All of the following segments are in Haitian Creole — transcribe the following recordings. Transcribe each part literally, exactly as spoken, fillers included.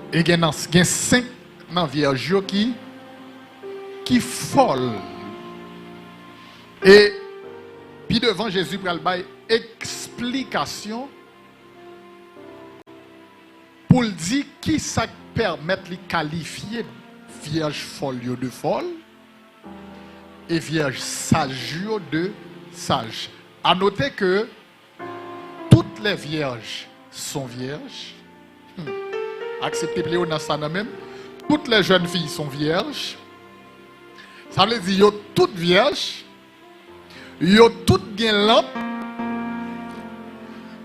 E gen nan, gen senk nan vyèj yo ki, ki fòl. E pi devan, Jezi pral bay eksplikasyon pou l di ki sa k pèmèt li kalifye vyèj fòl yo de fòl e vyèj saj yo de saj. A note ke toutes les vierges sont vierges. Hmm. Aksepte pléonasm sa nan menm. Toutes les jeunes filles sont vierges. Sa vle di yo tout vyèj. Yo tout gen lanp.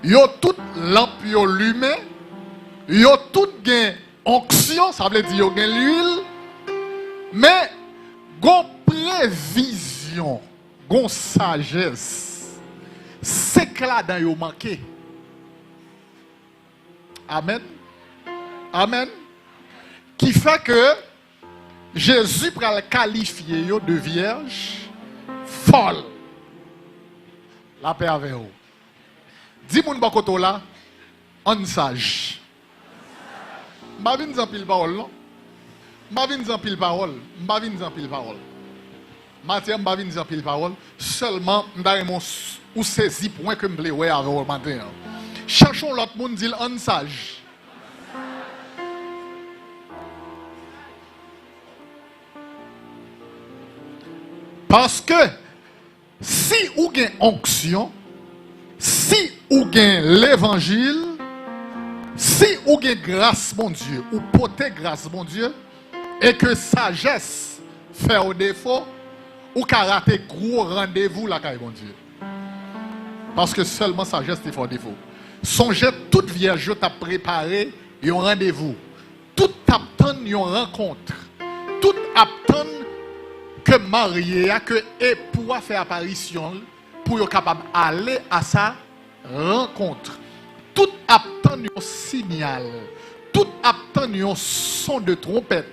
Yo tout lanp yo limen. Yo tout gen onksyon, sa vle di yo gen lwil. Men, gon previzyon, gon sajès. Senk ladan yo manke. Amèn. Amèn. Ki fè ke Jezi pral kalifye yo de vyèj fòl. Lapè avè w. Di moun bò kote w la, ann saj. M pa vin di anpil pawòl, non. M pa vin di anpil pawòl. M pa vin di anpil pawòl. Maten an, m pa vin di anpil pawòl. Sèlman, m ta renmen w s-, ou sezi pwen ke m vle wè avè w maten an. Chèche yon lòt moun, di l ann saj. Paske si ou gen onksyon, si ou gen levanjil, si ou gen gras Bondye, ou pote gras Bondye, e ke sajès fè w defo, ou ka rate gwo randevou lakay Bondye. Paske sèlman sajès te fè w defo. Sonje, tout vyèj yo t ap prepare yon randevou. Tout t ap tann yon rankont. Tout ap tann ke marye a, ke epou a fè aparisyon l pou yo kapab ale a sa rankont. Tout ap tann yon sinyal. Tout ap tann yon son de twonpèt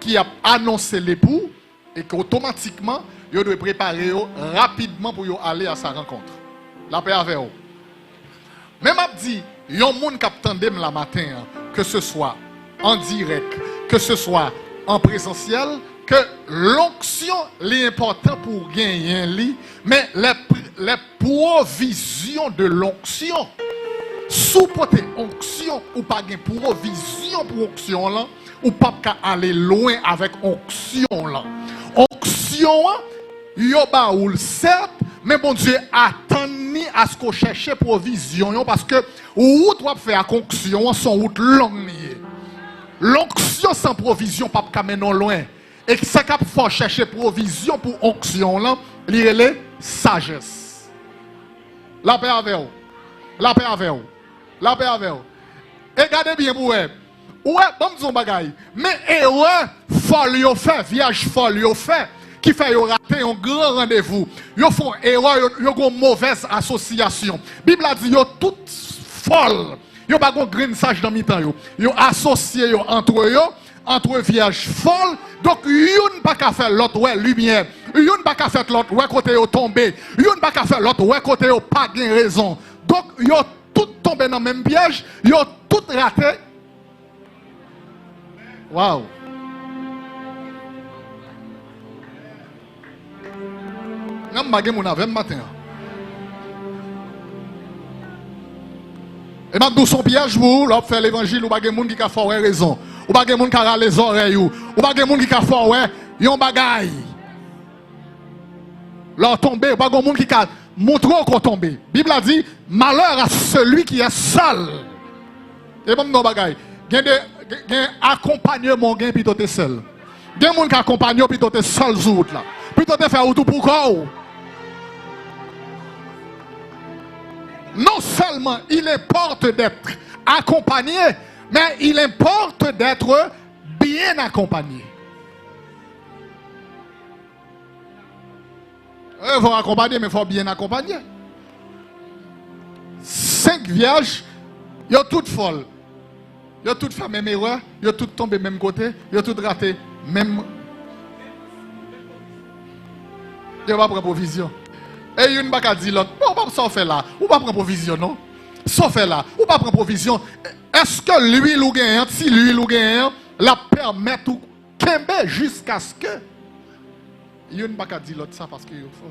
ki ap anonse lepou. E ke otomatikman, yo dwe prepare yo rapidman pou yo ale a sa rankont. Lapè avè w. Men m ap di, yon moun k ap tande m la maten an, ke se swa an dirèk, ke se swa an prezansyèl, ke lonksyon li enpòtan pou w genyen li, men lè, lè pwovizyon de lonksyon, si w pote onksyon, ou pa gen pwovizyon pou onksyon lan, ou p ap ka ale lwen avèk onksyon lan. Onksyon an, yo ba ou l sèt, men Bondye atann ni aske w chèche pwovizyon yo, paske wout w ap fè ak onksyon an, se yon wout long li ye. Lonksyon san pwovizyon p ap ka mennen w lwen. E sa k ap fè w chèche pwovizyon pou onksyon w lan, li rele sajès. Lapè avè w. Lapè avè w. Lapè avè w. E gade byen pou w wè. Ou wè, ban m di w yon bagay. Men erè fòl yo fè, vyèj fòl yo fè, ki fè yo rate yon gran randevou. Yo fè yon erè, yo, yo gen yon movèz asosyasyon. Bib la di yo tout fòl. Yo pa gen yon grenn saj nan mitan yo. Yo asosye yo antre yo, antre vyèj fòl. Donk, youn pa ka fè lòt wè limyè. Youn pa ka fè lòt wè kote yo tonbe. Youn pa ka fè lòt wè kote yo pa gen rezon. Donk, yo tout tonbe nan menm pyèj. Yo tout rate. Waw. Nan m pa gen moun avè m maten an. E m ap di w se yon pyèj pou ou, lè w ap fè levanjil, ou pa gen moun ki ka fè w wè rezon. Ou pa gen moun ka rale zòrèy ou. Ou pa gen moun ki ka fè w wè yon bagay. Lè w tonbe, ou pa gen moun ki ka montre w ke w tonbe. Bib la di, malheur à celui qui est seul. E ban m di w yon bagay. Gen de, gen, gen akonpanyeman w gen pito te sèl. Gen moun k akonpanye w pito te sèl sou wout la. Pito te fè wout ou pou kò w. Non seulement il importe d'être accompagné, mais il importe d'être bien accompagné. E, fò w akonpanye, men fò w byen akonpanye. Senk vyèj, yo tout fòl. Yo tout fè menm erè, yo tout tonbe menm kote, yo tout rate menm. Yo pa pran pwovizyon. E youn pa ka di lòt, "Bon, bon, sa w fè la, ou pa pran pwovizyon, non. Sa w fè la, ou pa pran pwovizyon." Èske lwil ou genyen an, ti lwil ou genyen an, l ap pèmèt ou kenbe jiskaske youn pa ka di lòt sa paske yo fò?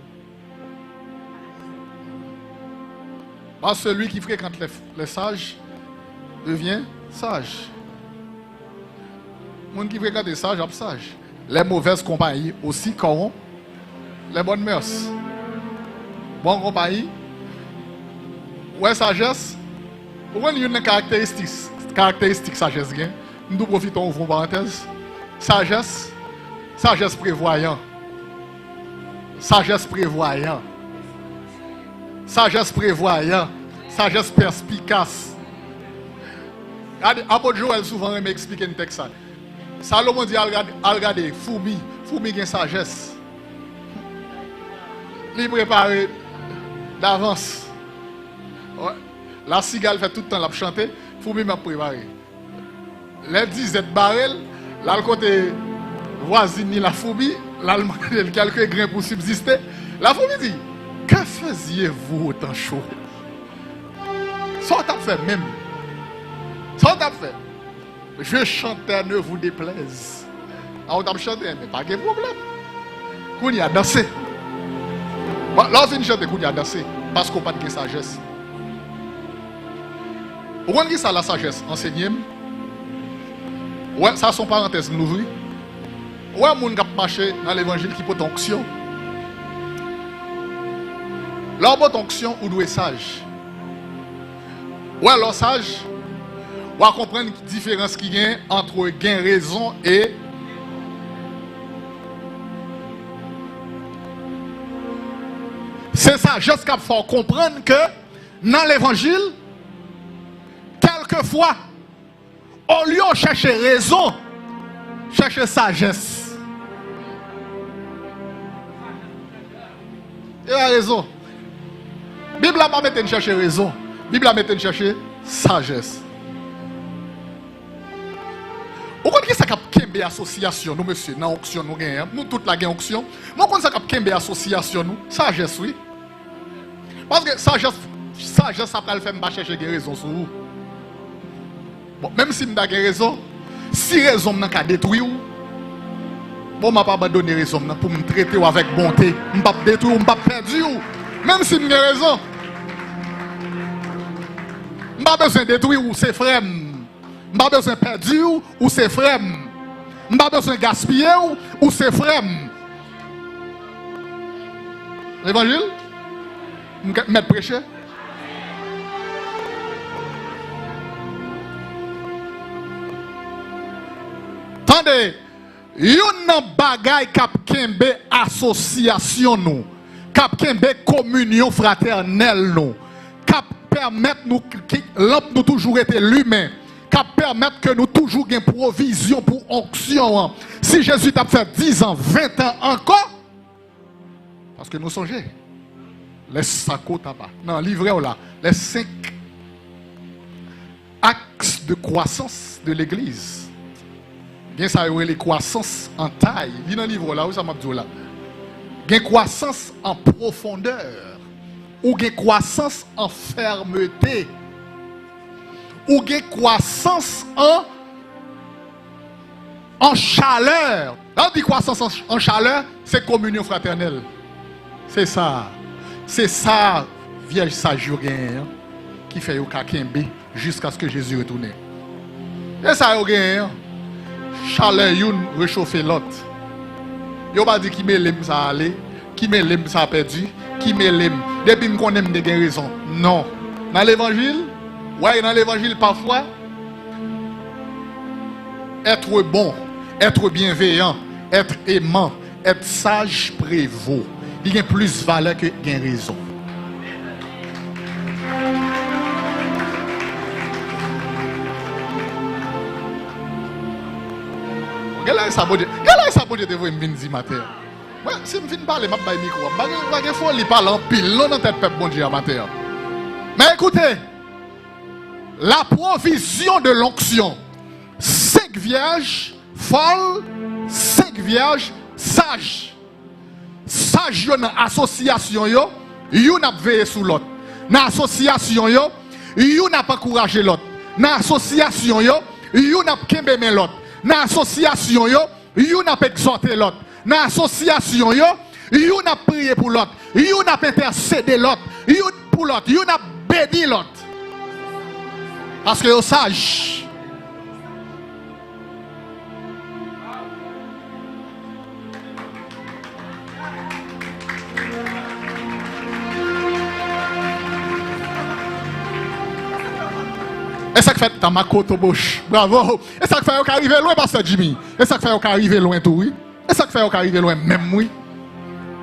Parce que celui qui fréquente les, les sages devient sage. Moun ki frekante saj ap saj. Les mauvaises compagnies aussi corrompent les bonnes mœurs. Bon konpayi, ou wè sajès, ou konn youn nan karakteristik, karakteristik sajès gen, m tou pwofite ouvri yon parantèz, sajès, sajès prevwayan. Sajès prevwayan. Sajès prevwayan. Sajès pèspikas. Gade, apot Jowèl souvan renmen eksplike n tèks sa. Salomon di, al gade, al gade foumi. Foumi gen sajès. Li prepare davans. Wè. Lasigal fè tout tan l ap chante, foumi m ap prepare. Lè dizèt bare l, l al kote vwazin li lafoumi, l al mande l kèlke gren pou sibziste. Lafoumi di, que faisiez-vous au temps chaud? Sa w t ap fè menm? Sa w t ap fè? Je chantais, ne vous déplaise. A, ou t ap chante, men pa gen pwoblèm. Kounye a, danse. Bon, lè w fin chante, kounye a, danse. Paske w pa t gen sajès. Ou konn ki sa lasajès ansenye m? Ou wè, sa se yon parantèz m louvri. Ou wè moun k ap mache nan levanjil ki pote onksyon. Lè w pote onksyon, ou dwe saj. Ou wè, lè w saj, w a konprann diferans ki gen ant gen rezon e se sajès k ap fè w konprann ke nan levanjil, kèlkefwa, olye w chèche rezon, chèche sajès. E pa rezon. Bib la pa mete n chèche rezon. Bib la mete n chèche sajès. Ou konn ki sa k ap kenbe asosyasyon nou, mesye, nan onksyon nou genyen an? Nou tout la gen onksyon. Men ou konn sa k ap kenbe asosyasyon nou? Sajès, wi. Paske sajès, sajès sa pral fè m pa chèche gen rezon sou ou. Bon, menm si m ta gen rezon, si rezon m nan ka detwi w, bon, m ap abandone rezon m nan pou m trete w avèk bonte. M p ap detwi w, m p ap pèdi w, menm si m gen rezon. M pa bezwen detwi w, ou se frè m. M pa bezwen pèdi w, ou se frè m. M pa bezwen gaspiye w, ou se frè m. Levanjil? M k-, mèt preche? Tande, youn nan bagay k ap kenbe asosyasyon nou, k ap kenbe kominyon fratènèl nou, k ap pèmèt nou ki, ki, lanp nou toujou rete limen, k ap pèmèt ke nou toujou gen pwovizyon pou onksyon an. Si Jezi t ap fè diz an, ven tan ankò, paske nou sonje, les cinq taba, nan livrè w la, les cinq axes de croissance de l'église. Gen sa yo rele kwasans an tay. Li nan livrè w la, wi, sa m ap di w la. Gen kwasans an pwofondè. Ou gen kwasans an fèmte. Ou gen kwasans an, an chalè. Lè w di kwasans an, an chalè, se kominyon fratènèl. Se sa. Se sa vyèj saj yo genyen an, ki fè yo ka kenbe jiskaske Jezi retounen. E sa yo genyen an. Chalè youn rechofe lòt. Yo pa di ki mele m sa ale, ki mele m sa pèdi, ki mele m. Depi m konnen m te gen rezon. Non. Nan levanjil, w wè nan levanjil pafwa, être bon, être bienveillant, être aimant, être sage prévaut. Li gen plis valè ke gen rezon. Gade sa Bondye, gade sa Bondye te voye m vin di maten an. Mwen, si m fin pale, m ap bay mikwo a. M pa gen, m pa gen foli pale anpil non nan tèt pèp Bondye a maten an. Men ekoute, la provision de l'onction. Senk vyèj fòl, senk vyèj saj. Saj yo nan asosyasyon yo, youn ap veye sou lòt. Nan asosyasyon yo, youn ap ankouraje lòt. Nan asosyasyon yo, youn ap kenbe men lòt. Nan asosyasyon yo, youn ap egzòte lòt. Nan asosyasyon yo, youn ap priye pou lòt. Youn ap entèsede lòt. Youn pou lòt. Youn ap beni lòt. Paske yo saj. E sa k fè Tamako Toboch. Bravo. E sa k fè yo ka rive lwen, Pastè Jimmy. E sa k fè yo ka rive lwen tou, wi. E sa k fè yo ka rive lwen menm, wi.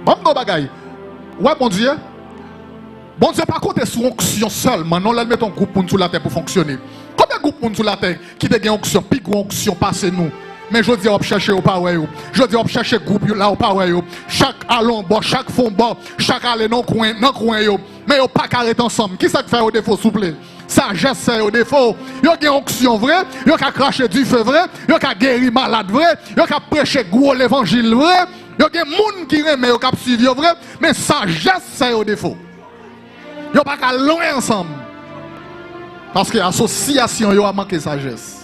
Ban m di w bagay. Ou wè Bondye? Bondye pa konte sou onksyon sèlman, non, lè l mete yon gwoup moun sou latè pou fonksyone. Konbyen gwoup moun sou latè ki te gen onksyon, pi gwo onksyon pase nou? Men jodi a w ap chèche, ou pa wè yo. Jodi a w ap chèche gwoup yo la, ou pa wè yo. Chak ale yon bò, chak fè yon bò, chak ale nan kwen, nan kwen yo. Men yo pa ka ret ansanm. Kisa k fè yo defo, souple? Sajès fè yo defo. Yo gen onksyon vre, yo ka krache dife vre, yo ka geri malad vre, yo ka preche gwo levanjil vre. Yo gen moun ki renmen yo k ap swiv yo vre, men sajès fè yo defo. Yo pa ka lwen ansanm. Paske asosyasyon yo a manke sajès.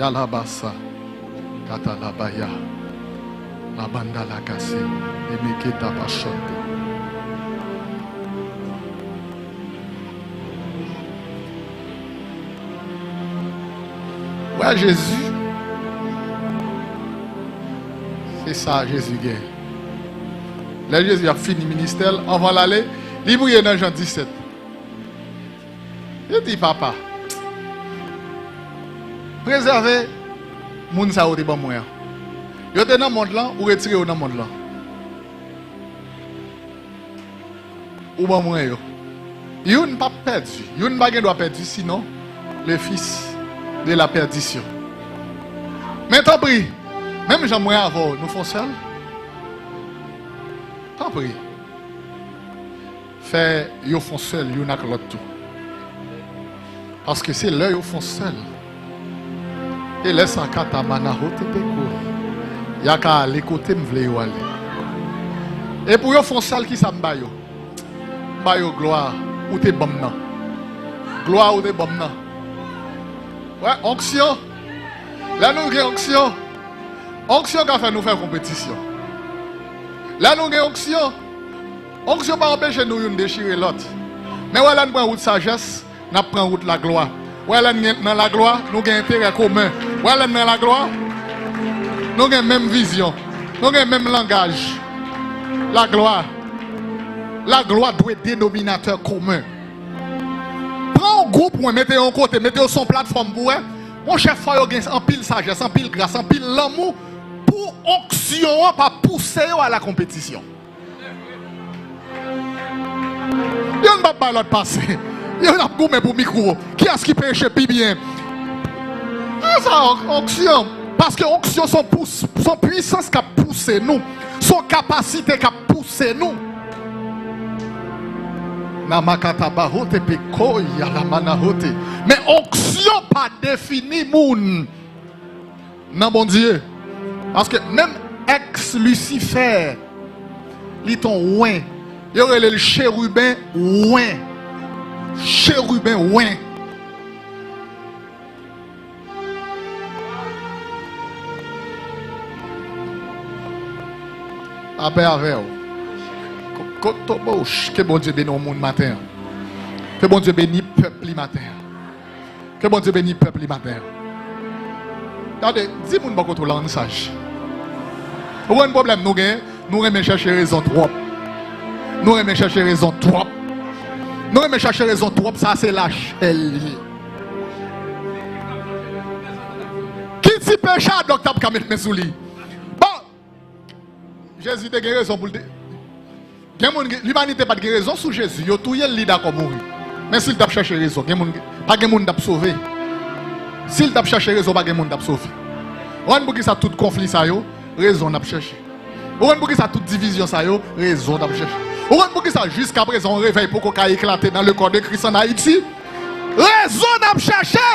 Yalabasa, katalabaya, labanda lakase, emeke tapashonde. Wè Jezi, se sa Jezi gen. Lè Jezi ap fini ministè l, anvan l ale, li priye nan Jan disèt. Li di, Papa, prezève moun sa yo te ban mwen an. Yo te nan mond lan, ou retire yo nan mond lan. Ou ban mwen yo. Youn p ap pèdi. Youn pa gen dwa pèdi, sinon le fils de la perdition. Men tanpri, menm jan mwen avè w, nou fè yon sèl. Tanpri. Fè yo fè yon sèl youn ak lòt tou. Paske se lè yo fè yon sèl. E lè sa kata mana hote peko. Y a ka ale kote m vle yo ale. E pou yo fè yon sèl, kisa m ba yo? M ba yo glwa ou te ban m nan. Glwa ou te ban m nan. Wè, onksyon. Lè nou gen onksyon, onksyon ka fè nou fè konpetisyon. Lè nou gen onksyon, onksyon pa anpeche nou youn dechire lòt. Men wè, lè n pran wout sajès, n ap pran wout laglwa. Wè, lè n gen, nan laglwa, nou gen enterè komen. Wè, lè n nan laglwa, nou gen menm vizyon. Nou gen menm langaj. Laglwa. Laglwa dwe denominatè komen. Pran yon gwoup, mwen, mete yo yon kote, mete yo sou yon platfòm pou wè. Monchè, fò yo gen anpil sajès, anpil gras, anpil lanmou pou onksyon an pa pouse yo a la konpetisyon. Youn p ap bay lòt pase. Youn ap goumen pou mikwo. Kiyès ki preche pi byen? Se sa, onk-, onksyon. Paske onksyon se yon pous-, se yon pwisans k ap pouse nou. Se yon kapasite k ap pouse nou. Namakatabahote pekoya lamanahote. Men onksyon pa defini moun nan Bondye. Paske menm èks Lisifè, li t on wen. Yo rele l cheriben wen. Cheriben wen. Lapè avè w. Ko-, kotoboch, ke Bondye beni yon moun maten an. Ke Bondye beni pèp li maten an. Ke Bondye beni pèp li maten an. Gade, di moun bò kote w la, ann saj. Ou konn pwoblèm nou gen? Nou renmen chèche rezon twòp. Nou renmen chèche rezon twòp. Nou renmen chèche rezon twòp, sa se lachè l ye. Ki ti peche Adòk t ap ka met men sou li? Bon, Jezi te gen rezon pou l te. Gen moun, gen, limanite pa t gen rezon sou Jezi. Yo touye l, li dakò mouri. Men si l t ap chèche rezon, gen moun, pa gen moun t ap sove. Si l t ap chèche rezon, pa gen moun t ap sove. Ou konn poukisa tout konfli sa yo? Rezon n ap chèche. Ou konn poukisa tout divizyon sa yo? Rezon n ap chèche. Ou konn poukisa jiskaprezan yon revèy poko ka eklate dans le corps de Christ en Haïti? Rezon n ap chèche.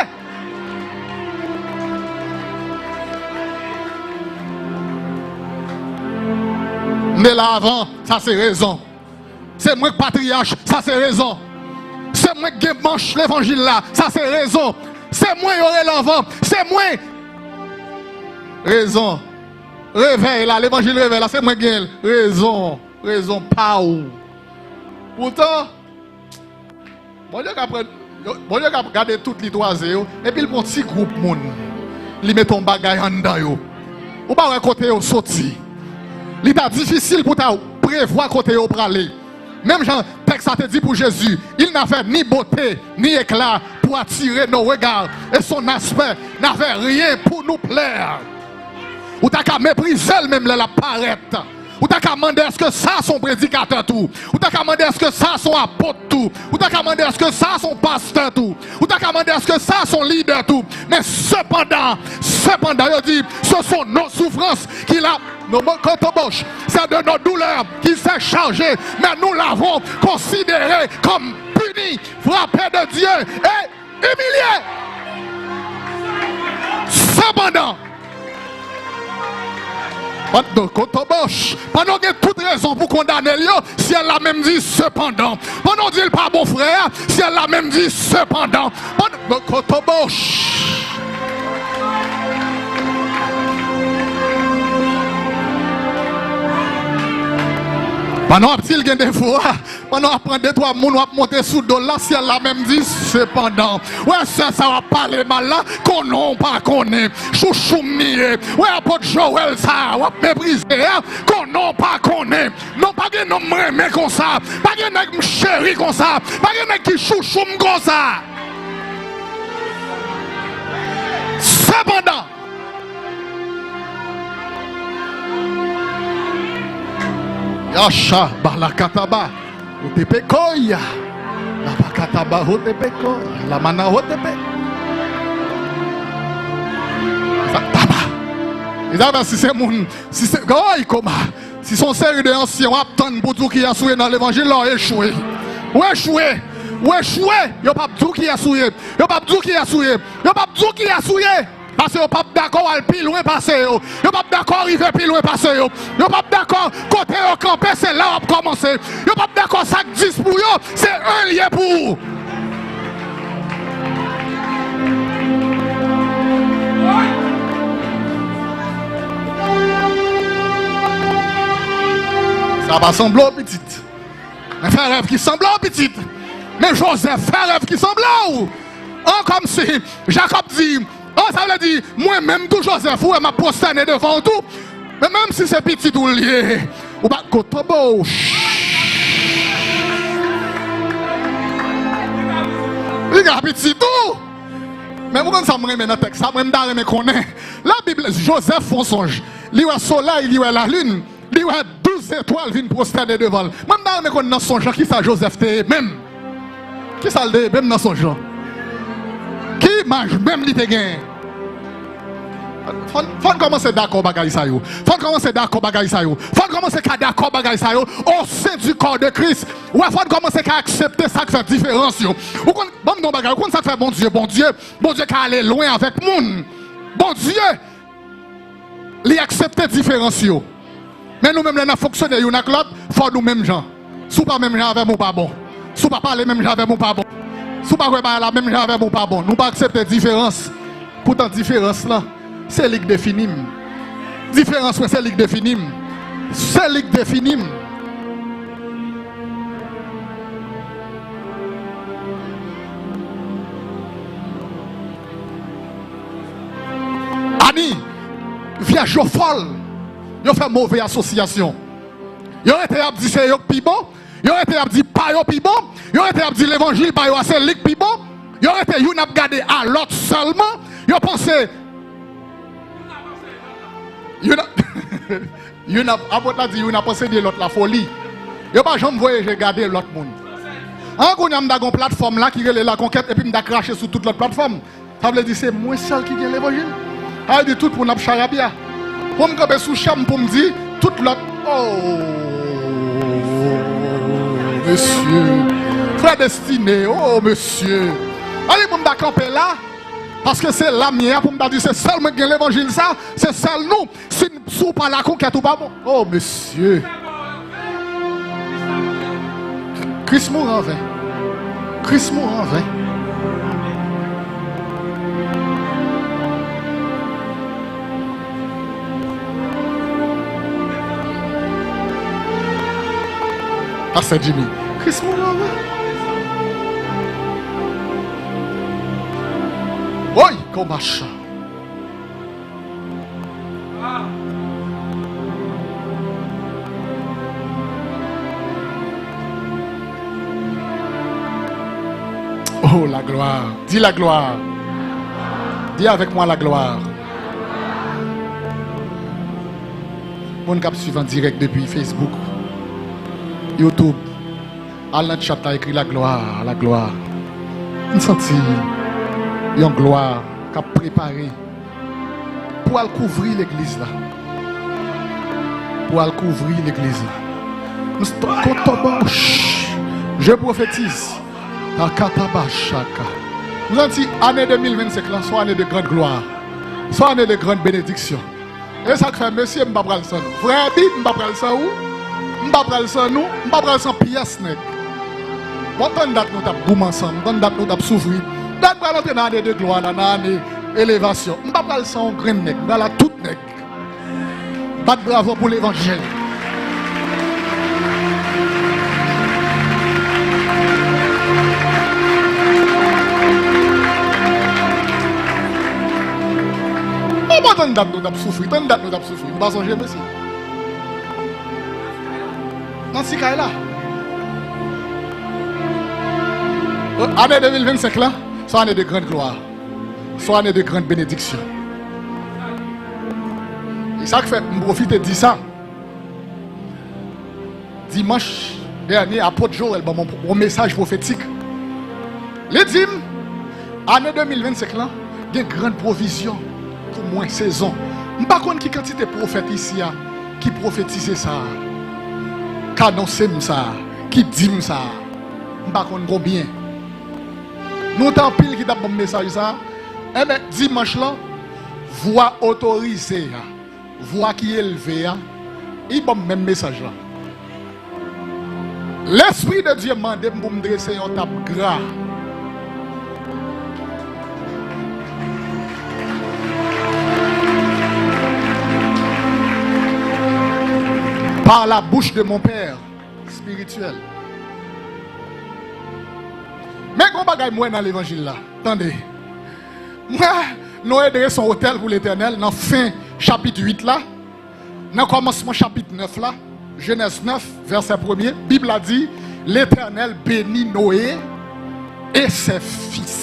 te la avan, sa se rezon. Se mwen k patriyach, sa se rezon. Se mwen k gen manch levanjil la, sa se rezon. Se mwen yo rele anvan, se mwen. Rezon. Revèy la, levanjil revèy la, se mwen k genyen l. Rezon. Rezon pa w. Poutan, Bondye ka pran, Bondye ka gade tout li twaze yo, epi l pran ti gwoup moun, li mete yon bagay anndan yo. Ou pa wè kote yo soti. Li ta difisil pou ta prevwa kote yo prale. Menm jan tèks la te di pou Jezi, il n'avait ni beauté, ni éclat pour attirer nos regards, et son aspect n'avait rien pour nous plaire. Ou ta ka meprize l menm lè l ap parèt. Ou ta ka mande èske sa se yon predikatè tou. Ou ta ka mande èske sa se yon apot tou. Ou ta ka mande èske sa se yon pastè tou. Ou ta ka mande èske sa se yon lidè tou. Men sepandan, sepandan, yo di, ce sont nos souffrances qu'il a, nos mo-, kotoboch, c'est de nos douleurs qu'il s'est chargé, mais nous l'avons considéré comme puni, frappé de Dieu et humilié. Sepandan, pandan, kotoboch, pandan w gen tout rezon pou kondane l yo, syèl la menm di sepandan. Pandan w di l pa bon frè a, syèl la menm di sepandan. Pandan, kotoboch. Pandan w ap di l gen defo a, pandan w ap pran de twa moun, w ap monte sou do l la, syèl la menm di sepandan. Wè sè sa w ap pale mal la, konnen w pa konnen. Chouchou m li ye. Wè apot Joel sa a, w ap meprize a, konnen w pa konnen. Non, pa gen nonm m renmen konsa. Pa gen nèg m cheri konsa. Pa gen nèg ki chouchou m konsa. Sepandan, Yacha balakataba, otepe koya, labakataba, otepe koya, lamana, otepe. Sa taba. Izaba, si se moun, si se, oy, koma. Si se yon seri de ansyen w ap tann pou di w kiyès ou ye nan levanjil la, w echwe. W echwe. W echwe. Yo p ap di w kiyès ou ye. Yo p ap di w kiyès ou ye. Yo p ap di w kiyès ou ye. Paske yo p ap dakò w al pi lwen pase yo. Yo p ap dakò w rive pi lwen pase yo. Yo p ap dakò kote yo kanpe, se la w ap kòmanse. Yo p ap dakò sa k dis pou yo, se en l ye pou ou. Sa pa sanble w, pitit. Men fè rèv ki sanble w, pitit. Men Jozèf fè rèv ki sanble w. An, kòmsi Jakòb di, o, sa vle di, mwen menm tou, Jozèf, ou wè m ap pwostène devan w tou. Men menm si se pitit ou l ye, ou pa kotobo. Piga pitit ou. Men ou konn sa m renmen nan tèks sa, mwen m ta renmen konnen. Labib, Jozèf fè yon sonj. Li wè solèy, li wè lalin, li wè douz zetwal vin pwostène devan l. Mwen m ta renmen konn nan sonj lan kisa Jozèf te ye menm. Kisa l te ye menm nan sonj lan? Ki imaj menm li te genyen? Fò n, fò n kòmanse dakò bagay sa yo. Fò n kòmanse dakò bagay sa yo. Fò n kòmanse ka dakò bagay sa yo. Au sein du corps de Christ. Wè, fò n kòmanse ka aksepte sa k fè diferans yo. Ou konn, ban m di w yon bagay. Ou konn sa k fè Bondye, Bondye, Bondye ka ale lwen avèk moun. Bondye, li aksepte diferans yo. Men nou menm, lè n ap fonksyone youn ak lòt, fò nou menm jan. Si w pa menm jan avè m, ou pa bon. Si w pa pale menm jan avè m, ou pa bon. Si w pa wè bagay la menm jan avè m, ou pa bon. Nou pa aksepte diferans. Poutan diferans lan, se li k defini m. Diferans mwen, se li k defini m. Se li k defini m. Ani, vyèj yo fòl. Yo fè move asosyasyon. Yo rete y ap di se yo k pi bon. Yo rete y ap di pa yo pi bon. Yo rete y ap di levanjil pa yo a se li k pi bon. Yo rete youn ap gade a lòt sèlman. Yo panse youn ap, youn ap, apot la di youn ap ansenye lòt la foli. Yo pa janm voye je gade lòt moun. An, kounye a m ta gon platfòm la ki rele Lakonkèt, epi m ta krache sou tout lòt platfòm. Sa vle di se mwen sèl ki gen levanjil? Sa vle di tout moun ap charabya. Pou m kanpe sou chè m pou m di tout lòt, oh, mesye. Frè Destine, oh, mesye. Sa vle di pou m ta kanpe la, paske se la m ye a, pou m ta di se sèl mwen ki gen levanjil sa, se sèl nou. Si, si w pa Lakonkèt, ou pa bon. Oh, mesye. Kris mouri an ven. Kris mouri an ven. Pastè Jimmy, Kris mouri an ven. Oy, kòmacha. Oh, la gloire. Dis la gloire. Dis avec moi la gloire. Moun k ap swiv an dirèk depi Facebook, YouTube, al nan chat la, ekri la gloire, la gloire. M santi yon glwa k ap prepare pou al kouvri legliz la. Pou al kouvri legliz la. M s-, kotobo, ch-, je prophétise. Takataba chaka. M santi ane de mil vennsenk lan se yon ane de grande gloire. Se yon ane de grande bénédiction. E sa k fè, mesye, m pa pral san nou. Frè Ebi, m pa pral san ou. M pa pral san nou. M pa pral san pyès nèg. Bon, tann dat nou t ap goumen ansanm. Tann dat nou t ap soufri. Dat pral antre nan ane de glwa la, nan ane elevasyon. M pa pral san yon grenn nèg. M pral ak tout nèg. Bat bravo pou levanjil. Bon, bon, tann dat nou t ap soufri. Tann dat nou t ap soufri. Nou pa sonje, mesye? Nan ti kay la. Ane de mil vennsenk lan, se yon ane de grande gloire. Se yon ane de grande bénédiction. E sa k fè m pwofite di sa. Dimanch dènye, apot Joel ban mwen yon mesaj pwofetik. Li di m, ane de mil vennsenk lan, gen grann pwovizyon pou mwen, sezon. M pa konn ki kantite pwofèt isi a ki pwofetize sa, k anonse m sa, ki di m sa. M pa konn konbyen. Nou te anpil ki t ap ban m mesaj sa. Enben, dimanch lan, vwa otorize a, vwa ki elve a, li ban m menm mesaj la. Lespri de Dye mande m pou m drese yon tab gra. Par la bouche de mon père spirituel. Men gon bagay m wè nan levanjil la. Tande. M wè Noye drese yon otèl pou Letènèl nan fen chapit uit la. Nan kòmansman chapit nèf la, Jenèz nèf, vèsè premye, Bib la di, Letènèl beni Noye e ses fis.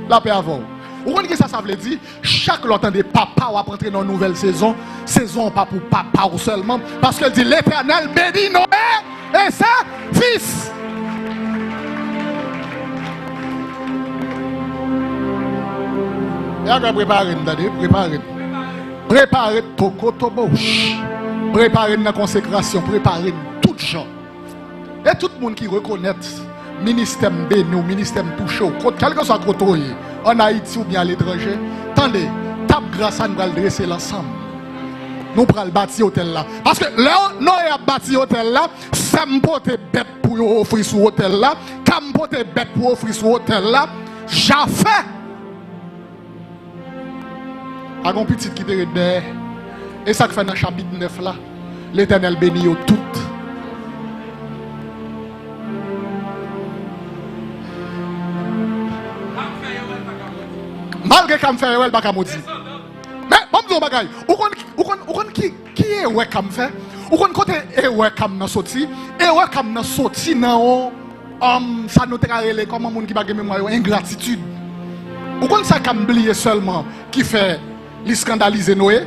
Lapè avè w. Ou konn kisa sa vle di? Chak lè w tande papa w ap antre nan yon nouvèl sezon, sezon an pa pou papa w sèlman, paske l di, Letènèl beni Noye e ses fis. E a prepare n, tande, prepare n. Prepare n, tokotoboch. Prepare n nan konsekrasyon, prepare n tout jan. E tout moun ki rekonèt ministè m beni w, ministè m touche w, kot, kèlkeswa kote w ye, ann Ayiti oubyen aletranje, tande, tab gra sa n pral drese l ansanm. Nou pral bati otèl la. Paske lè Noye ap bati otèl la, sè m pote bèt pou yo ofri sou otèl la, ka m pote bèt pou ofri sou otèl la, Jafè a gon pitit ki te ret dèyè. E sa k fè nan chapit nèf la, Letènèl beni yo tout. Malgre ka m fè erè, l pa ka modi. Men, ban m di w yon bagay. Ou konn, ou konn, ou konn ki, ki erè ka m fè? Ou konn kote erè ka m nan soti? Erè ka m nan soti nan yon Anm, sa nou te ka rele kòman moun ki pa gen memwa yo, engratitid. Ou konn sa Kam bliye sèlman ki fè li eskandalize Noye?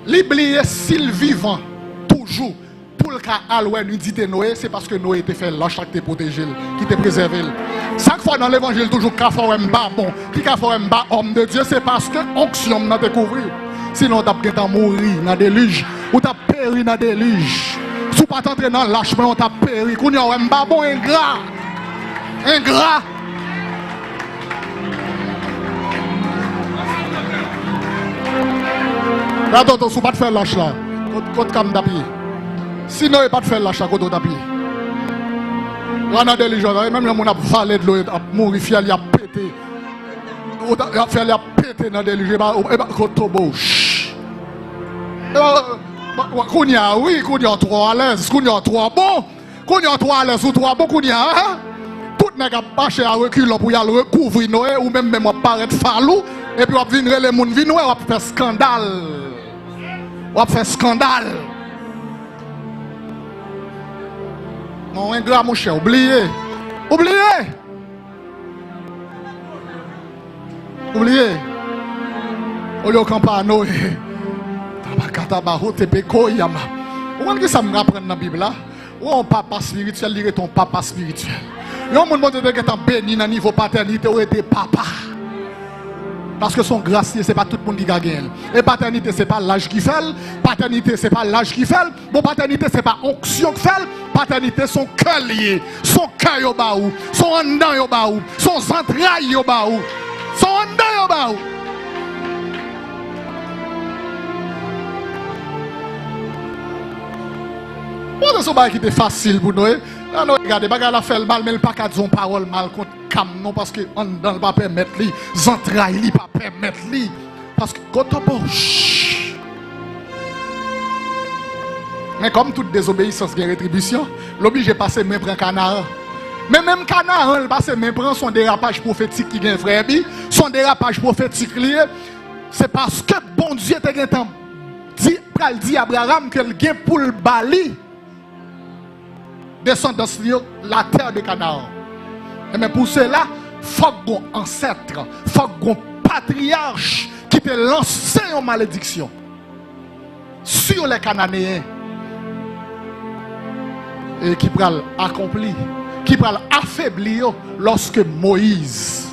Li bliye si l vivan toujou pou l ka al wè nidite Noye, se paske Noye te fè lach la ki te pwoteje l, ki te prezève l. Sa k fè w nan levanjil toujou ka fè w wè m pa bon, ki ka fè w wè m pa òm de Dye, se paske onksyon m nan te kouvri w. Sinon, w t ap gentan mouri nan delij. Ou t ap peri nan delij. Si w pa t antre nan lach mwen, ou t ap peri. Kounye a, w wè m pa bon, engra. Engra. Gade, tonton, si w pa t fè lach la, kot, kot Kam t ap ye? Si Noye pa t fè lach la, kote w t ap ye? Lè w nan delivrans, menm lè moun ap vale dlo, yo ap mouri, fyèl y ap pete. Ou ta, y ap fyèl y ap pete nan delivrans, e pa, e pa kotobo. Ch. E pa, kounye a, wi, kounye a w twò alèz, kounye a w twò bon. Kounye a w twò alèz, ou twò bon kounye a, a? Tout nèg ap mache a rekilon pou y al rekouvri Noye, ou menm menm w ap parèt falou, epi w ap vin rele moun vin wè, w ap fè eskandal. W ap fè eskandal. Non, engra, monchè, ou bliye. Ou bliye. Ou bliye. Olye w kanpe a Noye. Tabakataba, hotepe, koyama. Ou konn ki sa m aprann nan Bib la? Ou yon papa espirityèl, li rete yon papa espirityèl. Yon moun Bondye te gentan beni nan nivo patènite, ou rete papa. Paske se yon gras li ye, se pa tout moun ki ka genyen l. E patènite, se pa laj ki fè l. Patènite, se pa laj ki fè l. Bon, patènite, se pa onksyon k fè l. Patènite, se yon kè l ye. Se yon kè yo ba ou. Se yon anndan yo ba ou. Se yon zantray yo ba ou. Se yon anndan yo ba ou. Bon, se yon bagay ki te fasil pou Noye. Lè Noye gade, bagay la fè l mal, men l pa ka di yon pawòl mal kont kam non, paske anndan l pa pèmèt li, zantray li pa pèmèt li. Paske, kotobo, ch. Men kòm tout dezobeyisans gen retribisyon, l oblije pase men pran Kanaran. Men menm Kanaran, l pase men pran, se yon derapaj pwofetik ki gen, frè Ebi, se yon derapaj pwofetik li ye. Se paske Bondye te gentan di, pral di Abraram ke l gen pou l ba li desandans li yo, la terre de Canaan. Enben, pou sela, fòk gon ansèt, fòk gon patriyach ki te lanse yon malediksyon sur les Cananéens e ki pral akonpli, ki pral afebli yo lòske Moyiz,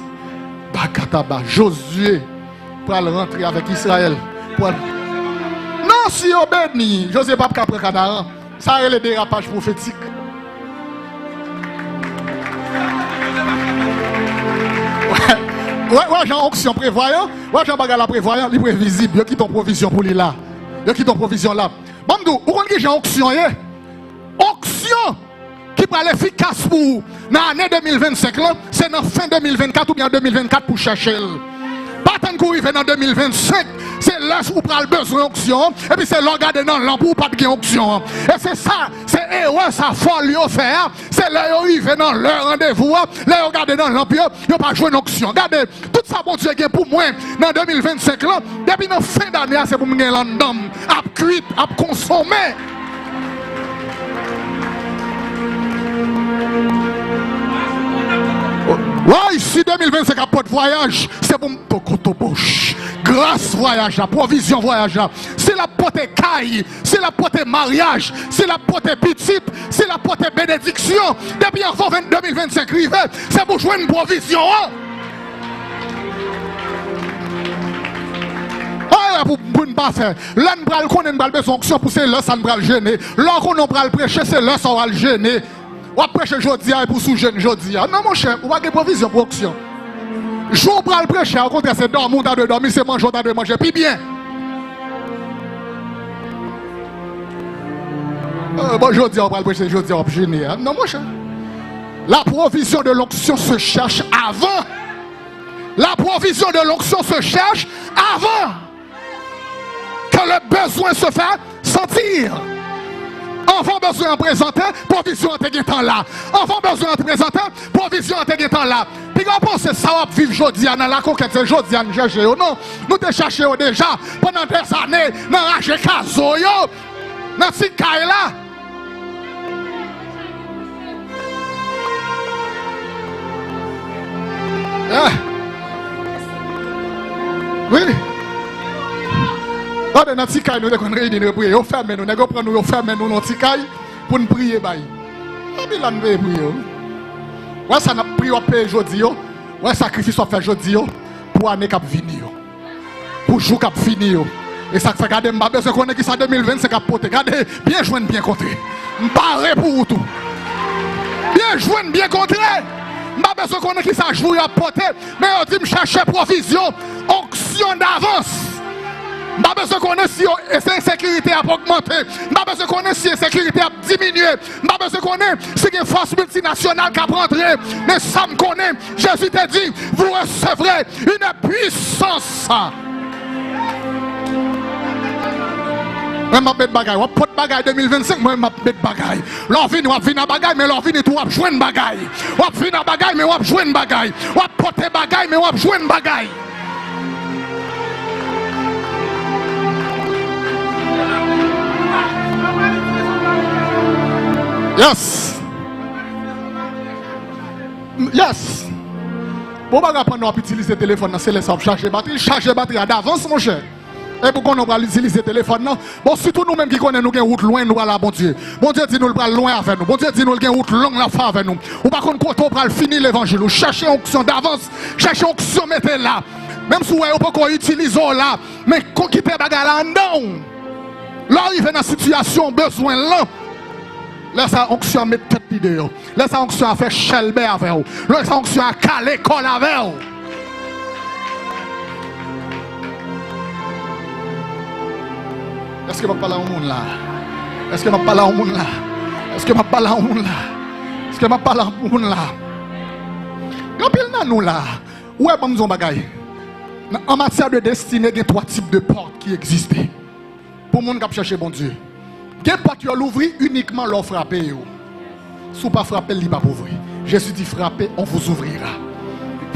Bakataba, Jozye pral rantre avèk Izrayèl. Pral... Non, si yo beni, Jozye p ap ka pran Kanaran. Sa rele derapaj pwofetik. Wè, wè, wè jan onksyon prevwayan, wè jan bagay la prevwayan, li previzib. Yo kite yon pwovizyon pou li la. Yo kite yon pwovizyon la. Ban m di w, ou konn ki jan onksyon ye? Onksyon ki pral efikas pou ou nan ane de mil vennsenk lan, se nan fen de mil vennkat oubyen de mil vennkat pou w chèche l. Pa tann kou rive nan de mil vennsenk, se lè ou pral bezwen onksyon an, epi se lè w gade nan lanp ou, ou pa t gen onksyon an. E se sa, se erè sa fòl yo fè a, se lè yo rive nan lè randevou a, lè yo gade nan lanp yo, yo pa jwenn onksyon. Gade, tout sa Bondye gen pou mwen nan de mil vennsenk lan, depi nan fen dane a, se pou m gen l anndan m, ap kwit, ap konsome. Woy, si de mil vennsenk ap pot vwayaj, se pou m tokotoboch. Gras vwayaj la, pwovizyon vwayaj la. Si l ap pote kay, si l ap pote maryaj, si l ap pote pitit, si l ap pote benediksyon, depi anvan ven, de mil vennsenk rive, se pou jwenn pwovizyon an. Ay, pou, pou n pa fè. Lè n pral konnen n pral bezwen onksyon pou se lè sa n pral jene. Lè w konnen w pral preche, se lè sa w al jene. W ap preche jodi a epi w sou jèn jodi a. Non, monchè, ou pa gen pwovizyon pou onksyon. Jou w pral preche a, okontrè, se dòmi w ta dwe dòmi, se manje w ta dwe manje pi byen. Euh, bon, jodi a, w pral preche, jodi a, w ap jene a. Non, monchè. La provision de l'onction se cherche avant. La provision de l'onction se cherche avant que le besoin se fait sentir. Anvan bezwen an prezante, pwovizyon an te gentan la. Anvan bezwen an te prezante, pwovizyon an te gentan la. Piga w panse sa w ap viv jodi a nan lakonkèt, se jodi a n chèche yo. Non, nou te chèche yo deja pandan dèzane nan raje kazo yo, nan ti kay la. Eh. Wi. Gade nan ti kay nou te konn reyini, nou priye. Yo fèmen nou. Nèg yo pran nou, yo fèmen nou nan ti kay pou n priye bay. Epi la n veye priye, wi. Wè sa n ap priye, w ap peye jodi yo. Wè sakrifis w ap fè jodi yo pou ane k ap vini yo. Pou jou k ap vini yo. E sa k fè, gade, m pa bezwen konnen kisa de mil vennsenk ap pote. Gade, byen jwenn, byen kontre. M pare pou ou tou. Byen jwenn, byen kontre. M pa bezwen konnen kisa jou yo ap pote. Men yo di m chèche pwovizyon, onksyon davans. M pa bezwen konnen si yo, e, se ensekirite ap ogmante. M pa bezwen konnen si ensekirite ap diminye. M pa bezwen konnen si gen fòs miltinasyonal k ap rantre. Men sa m konnen, Jezi te di, vous recevrez une puissance. Mwen m ap met bagay. W ap pot bagay de mil vennsenk, mwen m ap met bagay. Lè w vini, w ap vin a bagay, men lè w vini tou, w ap jwenn bagay. W ap vin a bagay, men w ap jwenn bagay. W ap pote bagay, men w ap jwenn bagay. Yes. Yes. Bon bagay, pandan w ap itilize telefòn nan, se lè sa w ap chaje batri. Chaje batri a davans, monchè. Epi w konnen w pral itilize telefòn nan. Bon, sitou nou menm ki konnen nou gen wout lwen nou pral a Bondye. Bondye di nou l pral lwen avè nou. Bondye di nou l gen wout long l ap fè avè nou. Ou pa konn kote w pral fini levanjil ou. Chèche onksyon davans. Chèche onksyon mete la. Menm si w wè yo poko itilize w la, men ko-, kite bagay la anndan w. Lè w rive nan sitiyasyon w bezwen l lan, lè sa a onksyon an met tèt li deyò. Lè sa a onksyon an fè chèlbè avè w. Lè sa a onksyon an kale kò l avè w. Èske m ap pale a yon moun la? Èske m ap pale a yon moun la? Èske m ap pale a yon moun la? Èske m ap pale a yon moun la? Gen anpil nan nou la. Ou wè, ban m di w yon bagay. Nan, an matyè de destine, gen twa tip de pòt ki egziste. Pou moun k ap chèche Bondye. Gen pòt yo louvri inikman lè w frape yo. Si w pa frape l, li p ap ouvri. Jezi di, frappez, on vous ouvrira.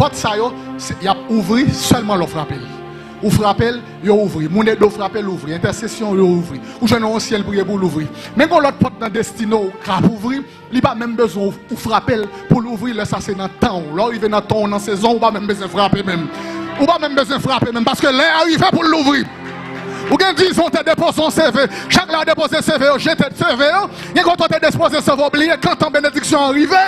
Pòt sa yo, se, y ap ouvri sèlman lè w frape l. Ou frape l, yo ouvri. Moun ede w frape l, ouvri. Entèsesyon, yo ouvri. Ou jwenn yon ansyen, l priye pou l, ouvri. Men gen yon lòt pòt nan destine w k ap ouvri, li pa menm bezwen w, ou frape l pou l ouvri, lè sa se nan tan w. Lè w rive nan tan w, nan sezon w, ou pa menm bezwen frape menm. Ou pa menm bezwen frape menm, paske lè a rive pou l louvri. Ou gen diz an w te depoze yon C V, chak lè w depoze C V yo, jete C V yo, gen kote w te depoze C V, w bliye, kantan benediksyon an rive.